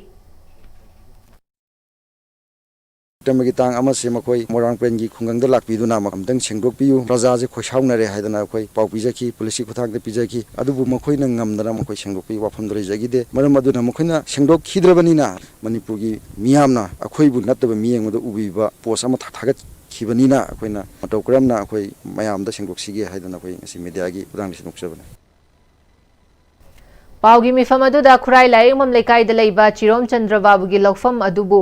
ꯁꯦꯞꯇꯦꯝꯕꯔꯒꯤ ꯇꯥꯡ ꯑꯃꯁꯤ ꯃꯈꯣꯏ ꯃꯣꯏꯔꯥꯡ ꯄꯨꯔꯦꯜꯒꯤ ꯈꯨꯡꯒꯪꯗ ꯂꯥꯛꯄꯤꯗꯨꯅ ꯑꯃꯨꯛꯇꯪ ꯁꯦꯡꯗꯣꯛꯄꯤꯌꯨ, ꯄ꯭ꯔꯖꯥꯁꯦ ꯈꯣꯏꯁꯥꯎꯅꯔꯦ ꯍꯥꯏꯗꯅ ꯑꯩꯈꯣꯏ ꯄꯥꯎ ꯄꯤꯖꯈꯤ, ꯄꯨꯂꯤꯁꯀꯤ ꯈꯨꯠꯊꯥꯡꯗ ꯄꯤꯖꯈꯤ꯫ ꯑꯗꯨꯕꯨ ꯃꯈꯣꯏꯅ ꯉꯝꯗꯅ ꯃꯈꯣꯏ ꯁꯦꯡꯗꯣꯛꯄꯒꯤ ꯋꯥꯐꯝꯗꯨ ꯂꯩꯖꯈꯤꯗꯦ꯫ ꯃꯔꯝ ꯑꯗꯨꯅ ꯃꯈꯣꯏꯅ ꯁꯦꯡꯗꯣꯛꯈꯤꯗ꯭ꯔꯕꯅꯤꯅ ꯃꯅꯤꯄꯨꯔꯒꯤ ꯃꯤꯌꯥꯝꯅ ꯑꯩꯈꯣꯏꯕꯨ ꯅꯠꯇꯕ ꯃꯤꯠꯌꯦꯡ ꯑꯃꯗ ꯎꯕꯤꯕ post ꯑꯃ ꯊꯥ-, ꯊꯥꯒꯠꯈꯤꯕꯅꯤꯅ ꯑꯩꯈꯣꯏꯅ ꯃꯇꯧ ꯀꯔꯝꯅ ꯑꯩꯈꯣꯏ ꯃꯌꯥꯝꯗ ꯁꯦꯡꯗꯣꯛꯁꯤꯒꯦ ꯍꯥꯏꯗꯅ ꯑꯩꯈꯣꯏ ꯉꯁꯤ media-ꯒꯤ ꯈꯨꯠꯊꯥꯡꯗ ꯁꯦꯡꯗꯣꯛꯆꯕꯅꯤ꯫ ꯄꯥꯎꯒꯤ ꯃꯤꯐꯝ ꯑꯗꯨꯗ ꯈꯨꯔꯥꯏ ꯂꯥꯏꯌꯦꯡꯕꯝ ꯂꯩꯀꯥꯏꯗ ꯂꯩꯕ ꯆꯤꯔꯣꯝ ꯆꯟꯗ꯭ꯔꯕꯥꯕꯨꯒꯤ ꯂꯧꯐꯝ ꯑꯗꯨꯕꯨ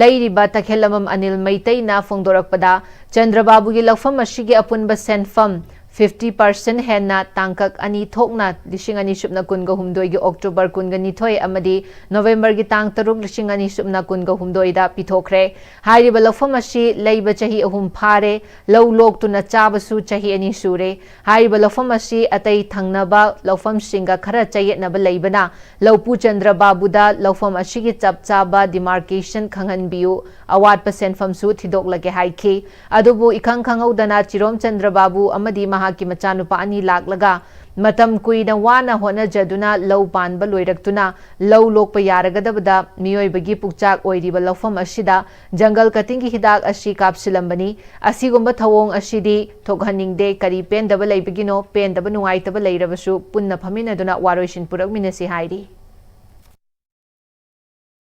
ꯂꯩꯔꯤꯕ ꯇꯈꯦꯜꯂꯝꯕꯝ ꯑꯅꯤꯜ ꯃꯩꯇꯩꯅ ꯐꯣꯡꯗꯣꯔꯛꯄꯗ, ꯆꯟꯗ꯭ꯔꯕꯥꯕꯨꯒꯤ ꯂꯧꯐꯝ ꯑꯁꯤꯒꯤ ꯑꯄꯨꯟꯕ ꯁꯦꯟꯐꯝ fifty percent ꯍꯦꯟꯅ ꯇꯥꯡꯀꯛ ꯑꯅꯤ ꯊꯣꯛꯅ ꯂꯤꯁꯤꯡ ꯑꯅꯤ ꯁꯨꯞꯅ ꯀꯨꯟꯒ ꯍꯨꯝꯗꯣꯏꯒꯤ ꯑꯣꯛꯇꯣꯕꯔ ꯀꯨꯟꯒ ꯅꯤꯊꯣꯏ ꯑꯃꯗꯤ ꯅꯣꯕꯦꯝꯕꯔꯒꯤ ꯇꯥꯡ ꯇꯔꯨꯛ, ꯂꯤꯁꯤꯡ ꯑꯅꯤ ꯁꯨꯞꯅ ꯀꯨꯟꯒ ꯍꯨꯝꯗꯣꯏꯗ ꯄꯤꯊꯣꯛꯈ꯭ꯔꯦ꯫ ꯍꯥꯏꯔꯤꯕ ꯂꯧꯐꯝ ꯑꯁꯤ ꯂꯩꯕ ꯆꯍꯤ ꯑꯍꯨꯝ ꯐꯥꯔꯦ, ꯂꯧ ꯂꯣꯛꯇꯨꯅ ꯆꯥꯕꯁꯨ ꯆꯍꯤ ꯑꯅꯤ ꯁꯨꯔꯦ꯫ ꯍꯥꯏꯔꯤꯕ ꯂꯧꯐꯝ ꯑꯁꯤ ꯑꯇꯩ ꯊꯪꯅꯕ ꯂꯧꯐꯝꯁꯤꯡꯒ ꯈꯔ ꯆꯌꯦꯠꯅꯕ ꯂꯩꯕꯅ, ꯂꯧꯄꯨ ꯆꯟꯗ꯭ꯔꯕꯥꯕꯨꯗ ꯂꯧꯐꯝ ꯑꯁꯤꯒꯤ ꯆꯞ ꯆꯥꯕ demarcation ꯈꯪꯍꯟꯕꯤꯌꯨ, ꯑꯋꯥꯠꯄ ꯁꯦꯟꯐꯝꯁꯨ ꯊꯤꯗꯣꯛꯂꯒꯦ ꯍꯥꯏꯈꯤ꯫ ꯑꯗꯨꯕꯨ ꯏꯈꯪ ꯈꯪꯍꯧꯗꯅ ꯆꯤꯔꯣꯝ ꯆꯟꯗ꯭ꯔꯕꯥꯕꯨ ꯑꯃꯗꯤ ꯃꯍꯥꯛꯀꯤ ꯃꯆꯥꯅꯨꯄꯥ ꯑꯅꯤ ꯂꯥꯛꯂꯒ, ꯃꯇꯝ ꯀꯨꯏꯅ ꯋꯥꯅ ꯍꯣꯠꯅꯖꯗꯨꯅ ꯂꯧ ꯄꯥꯟꯕ ꯂꯣꯏꯔꯛꯇꯨꯅ ꯂꯧ ꯂꯣꯛꯄ ꯌꯥꯔꯒꯗꯕꯗ ꯃꯤꯑꯣꯏꯕꯒꯤ ꯄꯨꯛꯆꯥꯛ ꯑꯣꯏꯔꯤꯕ ꯂꯧꯐꯝ ꯑꯁꯤꯗ ꯖꯪꯒꯜ ꯀꯇꯤꯡꯒꯤ ꯍꯤꯗꯥꯛ ꯑꯁꯤ ꯀꯥꯞꯁꯤꯜꯂꯝꯕꯅꯤ꯫ ꯑꯁꯤꯒꯨꯝꯕ ꯊꯧꯑꯣꯡ ꯑꯁꯤꯗꯤ ꯊꯣꯛꯍꯟꯅꯤꯡꯗꯦ꯫ ꯀꯔꯤ ꯄꯦꯟꯗꯕ ꯂꯩꯕꯒꯤꯅꯣ? ꯄꯦꯟꯗꯕ ꯅꯨꯡꯉꯥꯏꯇꯕ ꯂꯩꯔꯕꯁꯨ ꯄꯨꯟꯅ ꯐꯝꯃꯤꯟꯅꯗꯨꯅ ꯋꯥꯔꯣꯏꯁꯤꯟ ꯄꯨꯔꯛꯃꯤꯟꯅꯁꯤ ꯍꯥꯏꯔꯤ꯫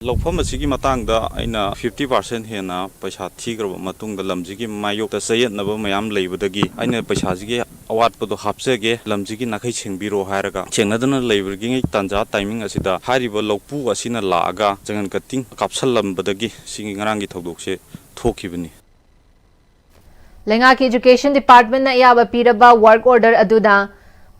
ꯂꯧꯐꯝ ꯑꯁꯤꯒꯤ ꯃꯇꯥꯡꯗ ꯑꯩꯅ fifty percent ꯍꯦꯟꯅ ꯄꯩꯁꯥ ꯊꯤꯈ꯭ꯔꯕ ꯃꯇꯨꯡꯗ, ꯂꯝꯁꯤꯒꯤ ꯃꯥꯌꯣꯛꯇ ꯆꯌꯦꯠꯅꯕ ꯃꯌꯥꯝ ꯂꯩꯕꯗꯒꯤ, ꯑꯩꯅ ꯄꯩꯁꯥꯁꯤꯒꯤ ꯑꯋꯥꯠꯄꯗꯣ ꯍꯥꯞꯆꯒꯦ, ꯂꯝꯁꯤꯒꯤ ꯅꯥꯈꯩ ꯁꯦꯡꯕꯤꯔꯣ ꯍꯥꯏꯔꯒ ꯁꯦꯡꯅꯗꯅ ꯂꯩꯕꯒꯤ ꯇꯥꯟꯖꯥ timing ꯑꯁꯤꯗ ꯍꯥꯏꯔꯤꯕ ꯂꯧꯄꯨ ꯑꯁꯤꯅ ꯂꯥꯛꯑꯒ ꯖꯪꯒꯜ ꯀꯇꯤꯡ ꯀꯥꯞꯁꯜꯂꯝꯕꯗꯒꯤ ꯁꯤꯒꯤ ꯉꯔꯥꯡꯒꯤ ꯊꯧꯗꯣꯛꯁꯦ ꯊꯣꯛꯈꯤꯕꯅꯤ꯫ ꯂꯩꯉꯥꯛꯀꯤ Education Department ꯅ ꯑꯌꯥꯕ ꯄꯤꯔꯕ work order ꯑꯗꯨꯅ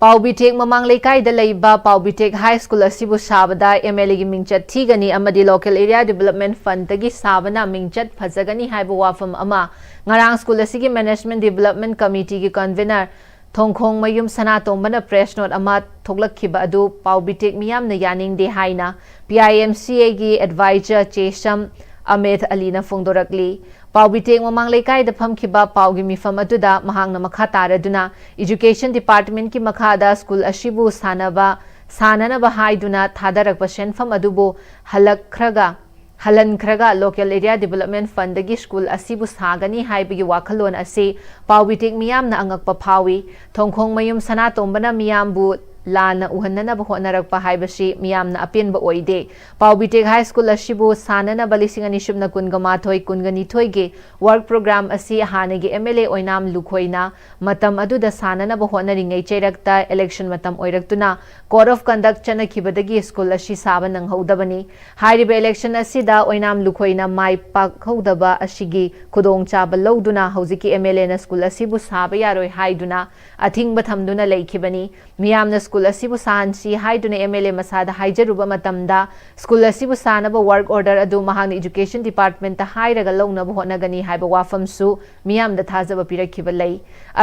ꯄꯥꯎꯕꯤꯊꯦꯛ ꯃꯃꯥꯡ ꯂꯩꯀꯥꯏꯗ ꯂꯩꯕ ꯄꯥꯎꯕꯤꯊꯦꯛ High School ꯑꯁꯤꯕꯨ ꯁꯥꯕꯗ M L A ꯒꯤ ꯃꯤꯡꯆꯠ ꯊꯤꯒꯅꯤ ꯑꯃꯗꯤ Local Area Development Fund ꯗꯒꯤ ꯁꯥꯕꯅ ꯃꯤꯡꯆꯠ ꯐꯖꯒꯅꯤ ꯍꯥꯏꯕ ꯋꯥꯐꯝ ꯑꯃ ꯉꯔꯥꯡ school ꯑꯁꯤꯒꯤ Management Development Committee ꯒꯤ convener ꯊꯣꯡꯈꯣꯡꯃꯌꯨꯝ ꯁꯅꯥꯇꯣꯝꯕꯅ press note ꯑꯃ ꯊꯣꯛꯂꯛꯈꯤꯕ ꯑꯗꯨ ꯄꯥꯎꯕꯤꯊꯦꯛ ꯃꯤꯌꯥꯝꯅ ꯌꯥꯅꯤꯡꯗꯦ ꯍꯥꯏꯅ P I M C A ꯒꯤ advisor ꯆꯦꯁꯝ ꯑꯃꯦꯊ ꯑꯂꯤꯅ ꯐꯣꯡꯗꯣꯔꯛꯂꯤ꯫ ꯄꯥꯎꯕꯤꯊꯦꯛ ꯃꯃꯥꯡ ꯂꯩꯀꯥꯏꯗ ꯐꯝꯈꯤꯕ ꯄꯥꯎꯒꯤ ꯃꯤꯐꯝ ꯑꯗꯨꯗ ꯃꯍꯥꯛꯅ ꯃꯈꯥ ꯇꯥꯔꯗꯨꯅ, Education Department ꯀꯤ ꯃꯈꯥꯗ school ꯑꯁꯤꯕꯨ ꯁꯥꯟꯅꯕ, ꯁꯥꯟꯅꯅꯕ ꯍꯥꯏꯗꯨꯅ ꯊꯥꯗꯔꯛꯄ ꯁꯦꯟꯐꯝ ꯑꯗꯨꯕꯨ ꯍꯜꯂꯛꯈ꯭ꯔꯒ, ꯍꯜꯍꯟꯈ꯭ꯔꯒ Local Area Development Fund ꯗꯒꯤ school ꯑꯁꯤꯕꯨ ꯁꯥꯒꯅꯤ ꯍꯥꯏꯕꯒꯤ ꯋꯥꯈꯜꯂꯣꯟ ꯑꯁꯤ ꯄꯥꯎꯕꯤꯊꯦꯛ ꯃꯤꯌꯥꯝꯅ ꯑꯉꯛꯄ ꯐꯥꯎꯏ꯫ ꯊꯣꯡꯈꯣꯡꯃꯌꯨꯝ ꯁꯅꯥꯇꯣꯝꯕꯅ ꯃꯤꯌꯥꯝꯕꯨ ꯂꯥꯟꯅ ꯎꯍꯟꯅꯅꯕ ꯍꯣꯠꯅꯔꯛꯄ ꯍꯥꯏꯕꯁꯤ ꯃꯤꯌꯥꯝꯅ ꯑꯄꯦꯟꯕ ꯑꯣꯏꯗꯦ꯫ ꯄꯥꯎꯕꯤꯇꯦꯛ ꯍꯥꯏ ꯁ꯭ꯀꯨꯜ ꯑꯁꯤꯕꯨ ꯁꯥꯅꯅꯕ ꯂꯤꯁꯤꯡ ꯑꯅꯤ ꯁꯨꯞꯅ ꯀꯨꯟꯒ ꯃꯥꯊꯣꯏ ꯀꯨꯟꯒ ꯅꯤꯊꯣꯏꯒꯤ ꯋꯥꯔꯛ ꯄ꯭ꯔꯣꯒ꯭ꯔꯥꯝ ꯑꯁꯤ ꯍꯥꯟꯅꯒꯤ ꯑꯦꯝ ꯑꯦꯜ ꯑꯦ ꯑꯣꯏꯅꯥꯝ ꯂꯨꯈꯣꯏꯅ ꯃꯇꯝ ꯑꯗꯨꯗ ꯁꯥꯅꯅꯕ ꯍꯣꯠꯅꯔꯤꯉꯩ ꯆꯩꯔꯛꯇ ꯏꯂꯦꯛꯁꯟ ꯃꯇꯝ ꯑꯣꯏꯔꯛꯇꯨꯅ ꯀꯣꯗ ꯑꯣꯐ ꯀꯟꯗꯛ ꯆꯠꯅꯈꯤꯕꯗꯒꯤ ꯁ꯭ꯀꯨꯜ ꯑꯁꯤ ꯁꯥꯕ ꯅꯪꯍꯧꯗꯕꯅꯤ꯫ ꯍꯥꯏꯔꯤꯕ ꯏꯂꯦꯛꯁꯟ ꯑꯁꯤꯗ ꯑꯣꯏꯅꯥꯝ ꯂꯨꯈꯣꯏꯅ ꯃꯥꯏ ꯄꯥꯛꯍꯧꯗꯕ ꯑꯁꯤꯒꯤ ꯈꯨꯗꯣꯡꯆꯥꯕ ꯂꯧꯗꯨꯅ ꯍꯧꯖꯤꯛꯀꯤ ꯑꯦꯝ ꯑꯦꯜ ꯑꯦꯅ ꯁ꯭ꯀꯨꯜ ꯑꯁꯤꯕꯨ ꯁꯥꯕ ꯌꯥꯔꯣꯏ ꯍꯥꯏꯗꯨꯅ ꯑꯊꯤꯡꯕ ꯊꯝꯗꯨꯅ ꯂꯩꯈꯤꯕꯅꯤ꯫ ꯃꯤꯌꯥꯝꯅ ꯁ꯭ꯀꯨꯜ ꯑꯁꯤꯕꯨ ꯁꯥꯍꯟꯁꯤ ꯍꯥꯏꯗꯨꯅ ꯑꯦꯝ ꯑꯦꯜ ꯑꯦ ꯃꯁꯥꯗ ꯍꯥꯏꯖꯔꯨꯕ ꯃꯇꯝꯗ ꯁ꯭ꯀꯨꯜ ꯑꯁꯤꯕꯨ ꯁꯥꯅꯕ ꯋꯥꯔꯛ ꯑꯣꯔꯗꯔ ꯑꯗꯨ ꯃꯍꯥꯛꯅ ꯏꯖꯨꯀꯦꯁꯟ ꯗꯤꯄꯥꯔꯠꯃꯦꯟꯠꯇ ꯍꯥꯏꯔꯒ ꯂꯧꯅꯕ ꯍꯣꯠꯅꯒꯅꯤ ꯍꯥꯏꯕ ꯋꯥꯐꯝꯁꯨ ꯃꯤꯌꯥꯝꯗ ꯊꯥꯖꯕ ꯄꯤꯔꯛꯈꯤꯕ ꯂꯩ꯫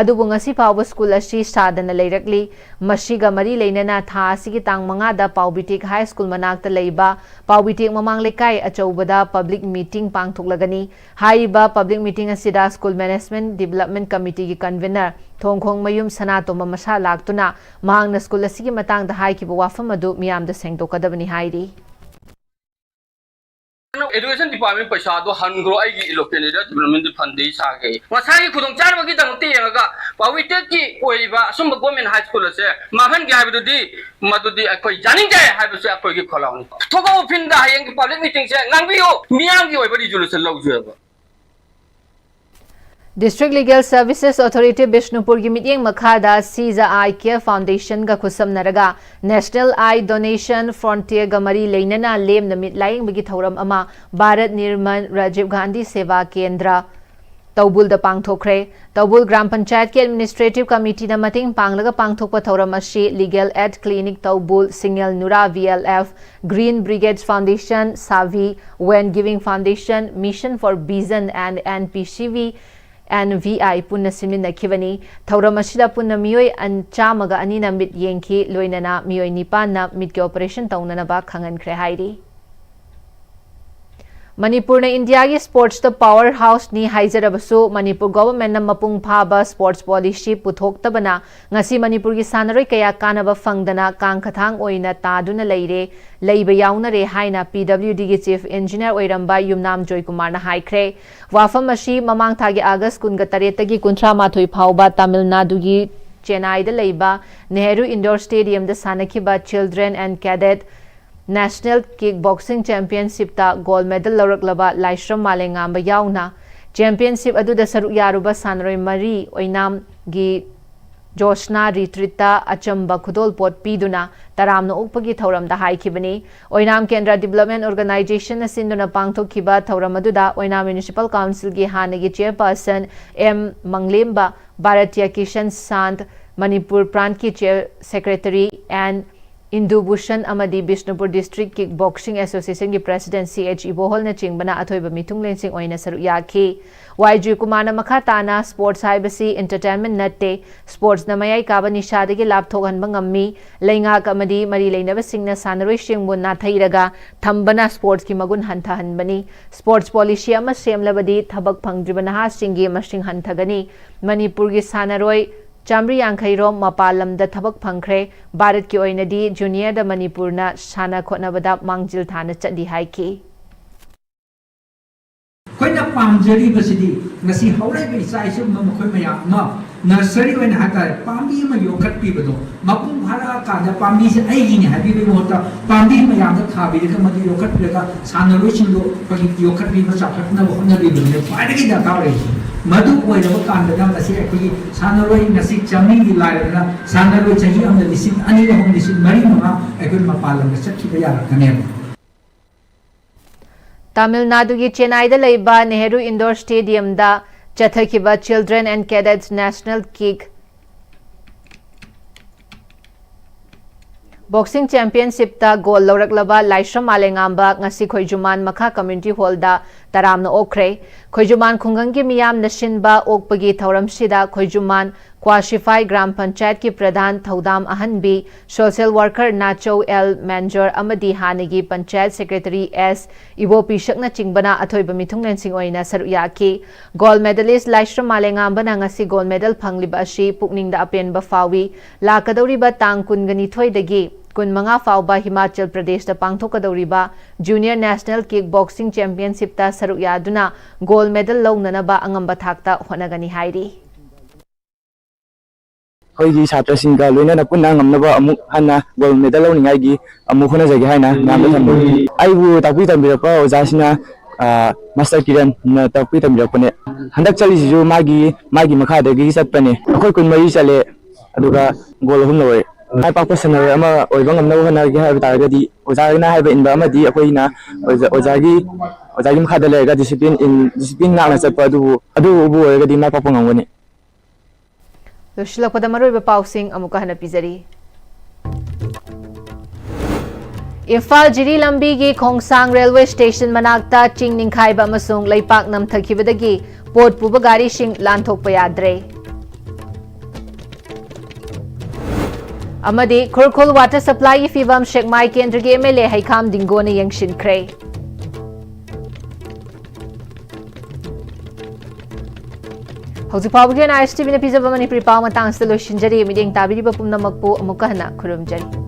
ꯑꯗꯨꯕꯨ ꯉꯁꯤ ꯐꯥꯎꯕ ꯁ꯭ꯀꯨꯜ ꯑꯁꯤ ꯁꯥꯗꯅ ꯂꯩꯔꯛꯂꯤ꯫ ꯃꯁꯤꯒ ꯃꯔꯤ ꯂꯩꯅꯅ ꯊꯥ ꯑꯁꯤꯒꯤ ꯇꯥꯡ ꯃꯉꯥꯗ ꯄꯥꯎꯕꯤꯇꯦꯛ ꯍꯥꯏ ꯁ꯭ꯀꯨꯜ ꯃꯅꯥꯛꯇ ꯂꯩꯕ ꯄꯥꯎꯕꯤꯇꯦꯛ ꯃꯃꯥꯡ ꯂꯩꯀꯥꯏ ꯑꯆꯧꯕꯗ ꯄꯕ꯭ꯂꯤꯛ ꯃꯤꯇꯤꯡ ꯄꯥꯡꯊꯣꯛꯂꯒꯅꯤ꯫ ꯍꯥꯏꯔꯤꯕ ꯄꯕ꯭ꯂꯤꯛ ꯃꯤꯇꯤꯡ ꯑꯁꯤꯗ ꯁ꯭ꯀꯨꯜ ꯃꯦꯅꯦꯖꯃꯦꯟꯠ ꯗꯤꯕꯦꯂꯞꯃꯦꯟꯠ ꯀꯃꯤꯇꯤꯒꯤ ꯀꯟꯚꯤꯅꯔ ꯊꯣꯡꯈꯣꯡꯃꯌꯨꯝ ꯁꯅꯥꯇꯣꯝꯕ ꯃꯁꯥ ꯂꯥꯛꯇꯨꯅ ꯃꯍꯥꯛꯅ ꯁ꯭ꯀꯨꯜ ꯑꯁꯤꯒꯤ ꯃꯇꯥꯡꯗ ꯍꯥꯏꯈꯤꯕ ꯋꯥꯐꯝ ꯑꯗꯨ ꯃꯤꯌꯥꯝꯗ ꯁꯦꯡꯗꯣꯛꯀꯗꯕꯅꯤ ꯍꯥꯏꯔꯤ꯫ ꯑꯦꯖꯨꯀꯦꯁꯟ ꯗꯤꯄꯥꯔꯠꯃꯦꯟꯠ ꯄꯩꯁꯥꯗꯣ ꯍꯟꯈ꯭ꯔꯣ, ꯑꯩꯒꯤ ꯂꯣꯀꯦꯜ ꯑꯦꯔꯤꯌꯥ ꯗꯤꯕꯦꯂꯞꯃꯦꯟꯠ ꯐꯟꯗꯒꯤ ꯁꯥꯒꯦ꯫ ꯃꯁꯥꯒꯤ ꯈꯨꯗꯣꯡꯆꯥꯅꯕꯒꯤꯗꯃꯛꯇ ꯌꯦꯡꯉꯒ ꯄꯥꯎꯕꯤꯇꯦꯛꯀꯤ ꯑꯣꯏꯔꯤꯕ ꯑꯁꯨꯝꯕ ꯒꯣꯔꯃꯦꯟ ꯍꯥꯏ ꯁ꯭ꯀꯨꯜ ꯑꯁꯦ ꯃꯥꯡꯍꯟꯒꯦ ꯍꯥꯏꯕꯗꯨꯗꯤ, ꯃꯗꯨꯗꯤ ꯑꯩꯈꯣꯏ ꯌꯥꯅꯤꯡꯗꯦ ꯍꯥꯏꯕꯁꯦ ꯑꯩꯈꯣꯏꯒꯤ ꯈꯣꯜꯂꯥꯎꯅꯤ꯫ ꯊꯣꯛꯂꯛꯎ ꯐꯤꯜꯗ, ꯍꯌꯦꯡꯒꯤ ꯄꯕ꯭ꯂꯤꯛ ꯃꯤꯇꯤꯡꯁꯦ ꯉꯥꯡꯕꯤꯌꯨ, ꯃꯤꯌꯥꯝꯒꯤ ꯑꯣꯏꯕ ꯔꯤꯖꯣꯂꯨꯁꯟ ꯂꯧꯖꯦꯕ꯫ District Legal Services Authority ꯕꯤꯁꯅꯨꯄꯨꯔꯒꯤ ꯃꯤꯠꯌꯦꯡ ꯃꯈꯥꯗ ꯁꯤꯖ ꯑꯥꯏ ꯀꯦꯌꯔ ꯐꯥꯎꯟꯗꯦꯁꯟꯒ ꯈꯨꯠꯁꯝꯅꯔꯒ National Eye Donation Frontierꯒ ꯃꯔꯤ ꯂꯩꯅꯅ ꯂꯦꯝꯅ ꯃꯤꯠ ꯂꯥꯌꯦꯡꯕꯒꯤ ꯊꯧꯔꯝ ꯑꯃ ꯚꯥꯔꯠ ꯅꯤꯔꯃꯟ ꯔꯥꯖꯤꯚ ꯒꯥꯟꯙꯤ ꯁꯦꯕꯥ ꯀꯦꯟꯗ꯭ꯔ ꯇꯧꯕꯨꯜꯗ ꯄꯥꯡꯊꯣꯛꯈ꯭ꯔꯦ꯫ ꯇꯧꯕꯨꯜ ꯒ꯭ꯔꯥꯝ ꯄꯟꯆꯥꯌꯠꯀꯤ ꯑꯦꯗꯃꯤꯅꯤꯁꯇ꯭ꯔꯦꯇꯤꯚ ꯀꯃꯤꯇꯤꯅ ꯃꯇꯦꯡ ꯄꯥꯡꯂꯒ ꯄꯥꯡꯊꯣꯛꯄ ꯊꯧꯔꯝ ꯑꯁꯤ Legal Aid Clinic ꯇꯧꯕꯨꯜ, ꯁꯤꯡꯉꯦꯜ ꯅꯨꯔꯥ V L F, Green Brigade Foundation, ꯁꯥꯚꯤ, When Giving Foundation, Mission for Vision and N P C V and V I ꯄꯨꯟꯅ ꯁꯤꯟꯃꯤꯟꯅꯈꯤꯕꯅꯤ꯫ ꯊꯧꯔꯝ ꯑꯁꯤꯗ ꯄꯨꯟꯅ ꯃꯤꯑꯣꯏ ꯑꯟ-, ꯆꯥꯝꯃꯒ ꯑꯅꯤꯅ ꯃꯤꯠ ꯌꯦꯡꯈꯤ, ꯂꯣꯏꯅꯅ ꯃꯤꯑꯣꯏ ꯅꯤꯄꯥꯟꯅ ꯃꯤꯠꯀꯤ ꯑꯣꯄꯔꯦꯁꯟ ꯇꯧꯅꯅꯕ ꯈꯪꯍꯟꯈ꯭ꯔꯦ ꯍꯥꯏꯔꯤ꯫ ꯃꯅꯤꯄꯨꯔꯅ ꯏꯟꯗꯤꯌꯥꯒꯤ ꯁ꯭ꯄꯣꯔꯠꯁꯇ ꯄꯥꯋꯔ ꯍꯥꯎꯁꯅꯤ ꯍꯥꯏꯖꯔꯕꯁꯨ, ꯃꯅꯤꯄꯨꯔ ꯒꯣꯚꯔꯟꯃꯦꯟꯠꯅ ꯃꯄꯨꯡ ꯐꯥꯕ ꯁ꯭ꯄꯣꯔꯠꯁ ꯄꯣꯂꯤꯁꯤ ꯄꯨꯊꯣꯛꯇꯕꯅ ꯉꯁꯤ ꯃꯅꯤꯄꯨꯔꯒꯤ ꯁꯥꯟꯅꯔꯣꯏ ꯀꯌꯥ ꯀꯥꯟꯅꯕ ꯐꯪꯗꯅ ꯀꯥꯡꯈꯊꯥꯡ ꯑꯣꯏꯅ ꯇꯥꯗꯨꯅ ꯂꯩꯔꯦ, ꯂꯩꯕ ꯌꯥꯎꯅꯔꯦ ꯍꯥꯏꯅ P W Dꯒꯤ ꯆꯤꯐ ꯏꯟꯖꯤꯅꯤꯌꯔ ꯑꯣꯏꯔꯝꯕ ꯌꯨꯝꯅꯥꯝ ꯖꯣꯏꯀꯨꯃꯥꯔꯅ ꯍꯥꯏꯈ꯭ꯔꯦ꯫ ꯋꯥꯐꯝ ꯑꯁꯤ ꯃꯃꯥꯡ ꯊꯥꯒꯤ ꯑꯥꯒꯁ ꯀꯨꯟꯒ ꯇꯔꯦꯠꯇꯒꯤ ꯀꯨꯟꯊ꯭ꯔꯥ ꯃꯥꯊꯣꯏ ꯐꯥꯎꯕ ꯇꯥꯃꯤꯜ ꯅꯥꯗꯨꯒꯤ ꯆꯦꯟꯅꯥꯏꯗ ꯂꯩꯕ ꯅꯦꯍꯔꯨ ꯏꯟꯗꯣꯔ ꯁ꯭ꯇꯦꯗꯤꯌꯝꯗ ꯁꯥꯟꯅꯈꯤꯕ Children and Cadet National Kick Boxing Championshipꯇ gold medal ꯂꯧꯔꯛꯂꯕ ꯂꯥꯏꯁ꯭ꯔꯝ ꯃꯥꯂꯦꯉꯥꯝꯕ ꯌꯥꯎꯅ championship ꯑꯗꯨꯗ ꯁꯔꯨꯛ ꯌꯥꯔꯨꯕ ꯁꯥꯟꯅꯔꯣꯏ ꯃꯔꯤ ꯑꯣꯏꯅꯥꯝꯒꯤ ꯖꯣꯁꯅꯥ ꯔꯤꯇ꯭ꯔꯤꯠꯇ ꯑꯆꯝꯕ ꯈꯨꯗꯣꯜꯄꯣꯠ ꯄꯤꯗꯨꯅ ꯇꯔꯥꯝꯅ ꯑꯣꯛꯄꯒꯤ ꯊꯧꯔꯝꯗ ꯍꯥꯏꯈꯤꯕꯅꯤ꯫ ꯑꯣꯏꯅꯥꯝ ꯀꯦꯟꯗ꯭ꯔ Development Organizationꯅ ꯁꯤꯟꯗꯨꯅ ꯄꯥꯡꯊꯣꯛꯈꯤꯕ ꯊꯧꯔꯝ ꯑꯗꯨꯗ ꯑꯣꯏꯅꯥꯝ Municipal Councilꯒꯤ ꯍꯥꯟꯅꯒꯤ chairperson ꯑꯦꯝ ꯃꯪꯂꯦꯝꯕ, ꯚꯥꯔꯇꯤꯌꯥ ꯀꯤꯁꯟ ꯁꯥꯟꯠ, ꯃꯅꯤꯄꯨꯔ ꯄ꯭ꯔꯥꯟꯠꯀꯤ chair secretary N Indu Bhushan ꯑꯃꯗꯤ ꯕꯤꯁꯅꯨꯄꯨꯔ District Kick Boxing Associationꯒꯤ president ꯁꯤ ꯑꯩꯆ ꯏꯕꯣꯍꯣꯜꯅꯆꯤꯡꯕꯅ ꯑꯊꯣꯏꯕ ꯃꯤꯊꯨꯡꯂꯦꯟꯁꯤꯡ ꯑꯣꯏꯅ ꯁꯔꯨꯛ ꯌꯥꯈꯤ꯫ ꯋꯥꯏ ꯖꯣꯏꯀꯨꯃꯥꯔꯅ ꯃꯈꯥ ꯇꯥꯅ sports ꯍꯥꯏꯕꯁꯤ entertainment ꯅꯠꯇꯦ, sportsꯅ ꯃꯌꯥꯏ ꯀꯥꯕ ꯅꯤꯁꯥꯗꯒꯤ ꯂꯥꯞꯊꯣꯛꯍꯟꯕ ꯉꯝꯃꯤ, ꯂꯩꯉꯥꯛ ꯑꯃꯗꯤ ꯃꯔꯤ ꯂꯩꯅꯕꯁꯤꯡꯅ ꯁꯥꯟꯅꯔꯣꯏꯁꯤꯡꯕꯨ ꯅꯥꯊꯩꯔꯒ ꯊꯝꯕꯅ sportsꯀꯤ ꯃꯒꯨꯟ ꯍꯟꯊꯍꯟꯕꯅꯤ꯫ Sports policy ꯑꯃ ꯁꯦꯝꯂꯕꯗꯤ ꯊꯕꯛ ꯐꯪꯗ꯭ꯔꯤꯕ ꯅꯍꯥꯁꯤꯡꯒꯤ ꯃꯁꯤꯡ ꯍꯟꯊꯒꯅꯤ꯫ ꯃꯅꯤꯄꯨꯔꯒꯤ ꯁꯥꯟꯅꯔꯣꯏ ꯆꯥꯃꯔꯤ ꯌꯥꯡꯈꯩ ꯔꯣꯝ ꯃꯄꯥꯟ ꯂꯝꯗ ꯊꯕꯛ ꯐꯪꯈ꯭ꯔꯦ꯫ ꯚꯥꯔꯠꯀꯤ ꯑꯣꯏꯅꯗꯤ juniorꯗ ꯃꯅꯤꯄꯨꯔꯅ ꯁꯥꯟꯅ ꯈꯣꯠꯅꯕꯗ ꯃꯥꯡꯖꯤꯜ ꯊꯥꯅ ꯆꯠꯂꯤ ꯍꯥꯏꯈꯤ꯫ ꯑꯩꯈꯣꯏꯅ ꯄꯥꯝꯖꯔꯤꯕꯁꯤꯗꯤ ꯉꯁꯤ ꯍꯧꯔꯛꯏꯕ ꯏꯆꯥ ꯏꯁꯨ ꯑꯃ ꯃꯈꯣꯏ ꯃꯌꯥꯝ ꯑꯃ nursery ꯑꯣꯏꯅ ꯍꯥꯏꯇꯥꯔꯦ, ꯄꯥꯝꯕꯤ ꯑꯃ ꯌꯣꯛꯈꯠꯄꯤꯕꯗꯣ, ꯃꯄꯨꯡ ꯐꯥꯔꯛꯑꯀꯥꯟꯗ ꯄꯥꯝꯕꯤꯁꯦ ꯑꯩꯒꯤꯅꯤ ꯍꯥꯏꯕꯤꯕꯒꯤ ꯃꯍꯨꯠꯇ ꯄꯥꯝꯕꯤ ꯃꯌꯥꯝꯗ ꯊꯥꯕꯤꯔꯒ ꯃꯗꯨ ꯌꯣꯛꯈꯠꯄꯤꯔꯒ ꯁꯥꯟꯅꯔꯣꯏꯁꯤꯡꯗꯨ ꯑꯩꯈꯣꯏꯒꯤ ꯌꯣꯛꯈꯠꯄꯤꯕ ꯆꯥꯎꯈꯠꯅꯕ ꯍꯣꯠꯅꯕꯤꯕꯗꯨꯅ ꯈ꯭ꯋꯥꯏꯗꯒꯤ ꯗꯔꯀꯥꯔ ꯑꯣꯏꯔꯤꯁꯦ꯫ ꯃꯗꯨ ꯑꯣꯏꯔꯕ ꯀꯥꯟꯗꯅ ꯉꯁꯤ ꯑꯩꯈꯣꯏꯒꯤ ꯁꯥꯟꯅꯔꯣꯏ ꯉꯁꯤ ꯆꯥꯃꯔꯤꯒꯤ ꯂꯥꯏꯔꯗꯅ ꯁꯥꯟꯅꯔꯣꯏ ꯆꯍꯤ ꯑꯃꯗ ꯂꯤꯁꯤꯡ ꯑꯅꯤ, ꯑꯍꯨꯝ, ꯂꯤꯁꯤꯡ ꯃꯔꯤ, ꯃꯉꯥ ꯑꯩꯈꯣꯏ ꯃꯄꯥꯟ ꯂꯝꯗ ꯆꯠꯈꯤꯕ ꯌꯥꯔꯛꯀꯅꯦꯕ꯫ ꯇꯥꯃꯤꯜ ꯅꯥꯗꯨꯒꯤ ꯆꯦꯟꯅꯥꯏꯗ ꯂꯩꯕ Nehru Indore ꯁ꯭ꯇꯦꯗꯤꯌꯝꯗ ꯆꯠꯊꯈꯤꯕ Children and Cadets National Kick Boxing Championshipꯇ gold ꯂꯧꯔꯛꯂꯕ ꯂꯥꯏꯁ꯭ꯔꯝ ꯃꯥꯂꯦꯉꯥꯝꯕ ꯉꯁꯤ ꯈꯣꯏꯖꯨꯃꯥꯟ ꯃꯈꯥ community hallꯗ ꯇꯔꯥꯝꯅ ꯑꯣꯛꯈ꯭ꯔꯦ꯫ ꯈꯣꯏꯖꯨꯃꯥꯟ ꯈꯨꯡꯒꯪꯒꯤ ꯃꯤꯌꯥꯝꯅ ꯁꯤꯟꯕ ꯑꯣꯛꯄꯒꯤ ꯊꯧꯔꯝꯁꯤꯗ ꯈꯣꯏꯖꯨꯃꯥꯟ ꯀ꯭ꯋꯥꯁꯤꯐꯥꯏ ꯒ꯭ꯔꯥꯝ ꯄꯟꯆꯥꯌꯠꯀꯤ ꯄ꯭ꯔꯙꯥꯟ ꯊꯧꯗꯥꯝ ꯑꯍꯟꯕꯤ, social worker ꯅꯥꯆꯧ ꯑꯦꯜ ꯃꯦꯟꯖꯣꯔ ꯑꯃꯗꯤ ꯍꯥꯟꯅꯒꯤ ꯄꯟꯆꯥꯌꯠ secretary ꯑꯦꯁ ꯏꯕꯣꯄꯤꯁꯛꯅꯆꯤꯡꯕꯅ ꯑꯊꯣꯏꯕ ꯃꯤꯊꯨꯡꯂꯦꯟꯁꯤꯡ ꯑꯣꯏꯅ ꯁꯔꯨꯛ ꯌꯥꯈꯤ꯫ Gold medalist ꯂꯥꯏꯁ꯭ꯔꯝ ꯃꯥꯂꯦꯉꯥꯝꯕꯅ ꯉꯁꯤ gold medal ꯐꯪꯂꯤꯕ ꯑꯁꯤ ꯄꯨꯛꯅꯤꯡꯗ ꯑꯄꯦꯟꯕ ꯐꯥꯎꯏ꯫ ꯂꯥꯛꯀꯗꯧꯔꯤꯕ ꯇꯥꯡ ꯀꯨꯟꯒꯅꯤꯊꯣꯏꯗꯒꯤ ꯀꯨꯟꯃꯉꯥ ꯐꯥꯎꯕ ꯍꯤꯃꯥꯆꯜ ꯄ꯭ꯔꯗꯦꯁꯇ ꯄꯥꯡꯊꯣꯛꯀꯗꯧꯔꯤꯕ Junior National Kick Boxing Championshipꯇ ꯁꯔꯨꯛ ꯌꯥꯗꯨꯅ gold medal ꯂꯧꯅꯅꯕ ꯑꯉꯝꯕ ꯊꯥꯛꯇ ꯍꯣꯠꯅꯒꯅꯤ ꯍꯥꯏꯔꯤ꯫ ꯑꯩꯈꯣꯏꯒꯤ ꯁꯥꯇ꯭ꯔꯁꯤꯡꯒ ꯂꯣꯏꯅꯅ ꯄꯨꯟꯅ ꯉꯝꯅꯕ ꯑꯃꯨꯛ ꯍꯟꯅ gold medal ꯂꯧꯅꯤꯡꯉꯥꯏꯒꯤ ꯑꯃꯨꯛ ꯍꯣꯠꯅꯖꯒꯦ ꯍꯥꯏꯅ ꯃꯌꯥꯝꯗ ꯊꯝꯖꯒꯦ꯫ ꯑꯩꯕꯨ ꯇꯥꯛꯄꯤ ꯇꯝꯕꯤꯔꯛꯄ ꯑꯣꯖꯥꯁꯤꯅ, ꯑ, Master ꯀꯤꯔꯟꯅ ꯇꯥꯛꯄꯤ ꯇꯝꯕꯤꯔꯛꯄꯅꯦ꯫ ꯍꯟꯗꯛ ꯆꯠꯂꯤꯁꯤꯁꯨ ꯃꯥꯒꯤ, ꯃꯥꯒꯤ ꯃꯈꯥꯗꯒꯤ ꯆꯠꯄꯅꯦ꯫ ꯑꯩꯈꯣꯏ ꯀꯨꯟꯃꯔꯤ ꯆꯠꯂꯦ, ꯑꯗꯨꯒ gold ꯑꯍꯨꯝ ꯂꯧꯔꯦ꯫ ꯃꯥꯏ ꯄꯥꯛꯄ ꯁꯥꯟꯅꯔꯣꯏ ꯑꯃ ꯑꯣꯏꯕ ꯉꯝꯅꯕ ꯍꯣꯠꯅꯒꯦ ꯍꯥꯏꯕ ꯇꯥꯔꯒꯗꯤ ꯑꯣꯖꯥꯅ ꯍꯥꯏꯕ ꯏꯟꯕ ꯑꯃꯗꯤ ꯑꯩꯈꯣꯏꯅ ꯑꯣꯖꯥ-, ꯑꯣꯖꯥꯒꯤ, ꯑꯣꯖꯥꯒꯤ ꯃꯈꯥꯗ ꯂꯩꯔꯒ discipline in, discipline ꯉꯥꯛꯅ ꯆꯠꯄ ꯑꯗꯨꯕꯨ, ꯑꯗꯨꯕꯨ ꯑꯣꯏꯔꯒꯗꯤ ꯃꯥꯏ ꯄꯥꯛꯄ ꯉꯝꯒꯅꯤ꯫ ꯂꯣꯏꯁꯤꯜꯂꯛꯄꯗ ꯃꯔꯨꯑꯣꯏꯕ ꯄꯥꯎꯁꯤꯡ ꯑꯃꯨꯛꯀ ꯍꯟꯅ ꯄꯤꯖꯔꯤ꯫ ꯏꯝꯐꯥꯜ ꯖꯤꯔꯤ ꯂꯝꯕꯤꯒꯤ ꯈꯣꯡꯁꯥꯡ railway station ꯃꯅꯥꯛꯇ ꯆꯤꯡ ꯅꯤꯡꯈꯥꯏꯕ ꯑꯃꯁꯨꯡ ꯂꯩꯄꯥꯛ ꯅꯝꯊꯈꯤꯕꯗꯒꯤ ꯄꯣꯠ ꯄꯨꯕ ꯒꯥꯔꯤꯁꯤꯡ ꯂꯥꯟꯊꯣꯛꯄ ꯌꯥꯗ꯭ꯔꯦ꯫ ꯑꯃꯗꯤ ꯈꯨꯔꯈꯨꯜ water supplyꯒꯤ ꯐꯤꯕꯝ ꯁꯦꯛꯃꯥꯏ ꯀꯦꯟꯗ꯭ꯔꯒꯤ MLA ꯍꯩꯈꯥꯝ ꯗꯤꯡꯒꯣꯅ ꯌꯦꯡꯁꯤꯟꯈ꯭ꯔꯦ꯫ ꯍꯧꯖꯤꯛ ꯐꯥꯎꯕꯒꯤ ꯑꯣꯏꯅ ISTVꯅ ꯄꯤꯖꯕ ꯃꯅꯤꯄꯨꯔꯤ ꯄꯥꯎ ꯃꯇꯥꯡꯁꯤꯗ ꯂꯣꯏꯁꯤꯟꯖꯔꯤ꯫ ꯃꯤꯠꯌꯦꯡ ꯇꯥꯕꯤꯔꯤꯕ ꯄꯨꯝꯅꯃꯛꯄꯨ ꯑꯃꯨꯛꯀ ꯍꯟꯅ ꯈꯨꯔꯨꯝꯖꯔꯤ꯫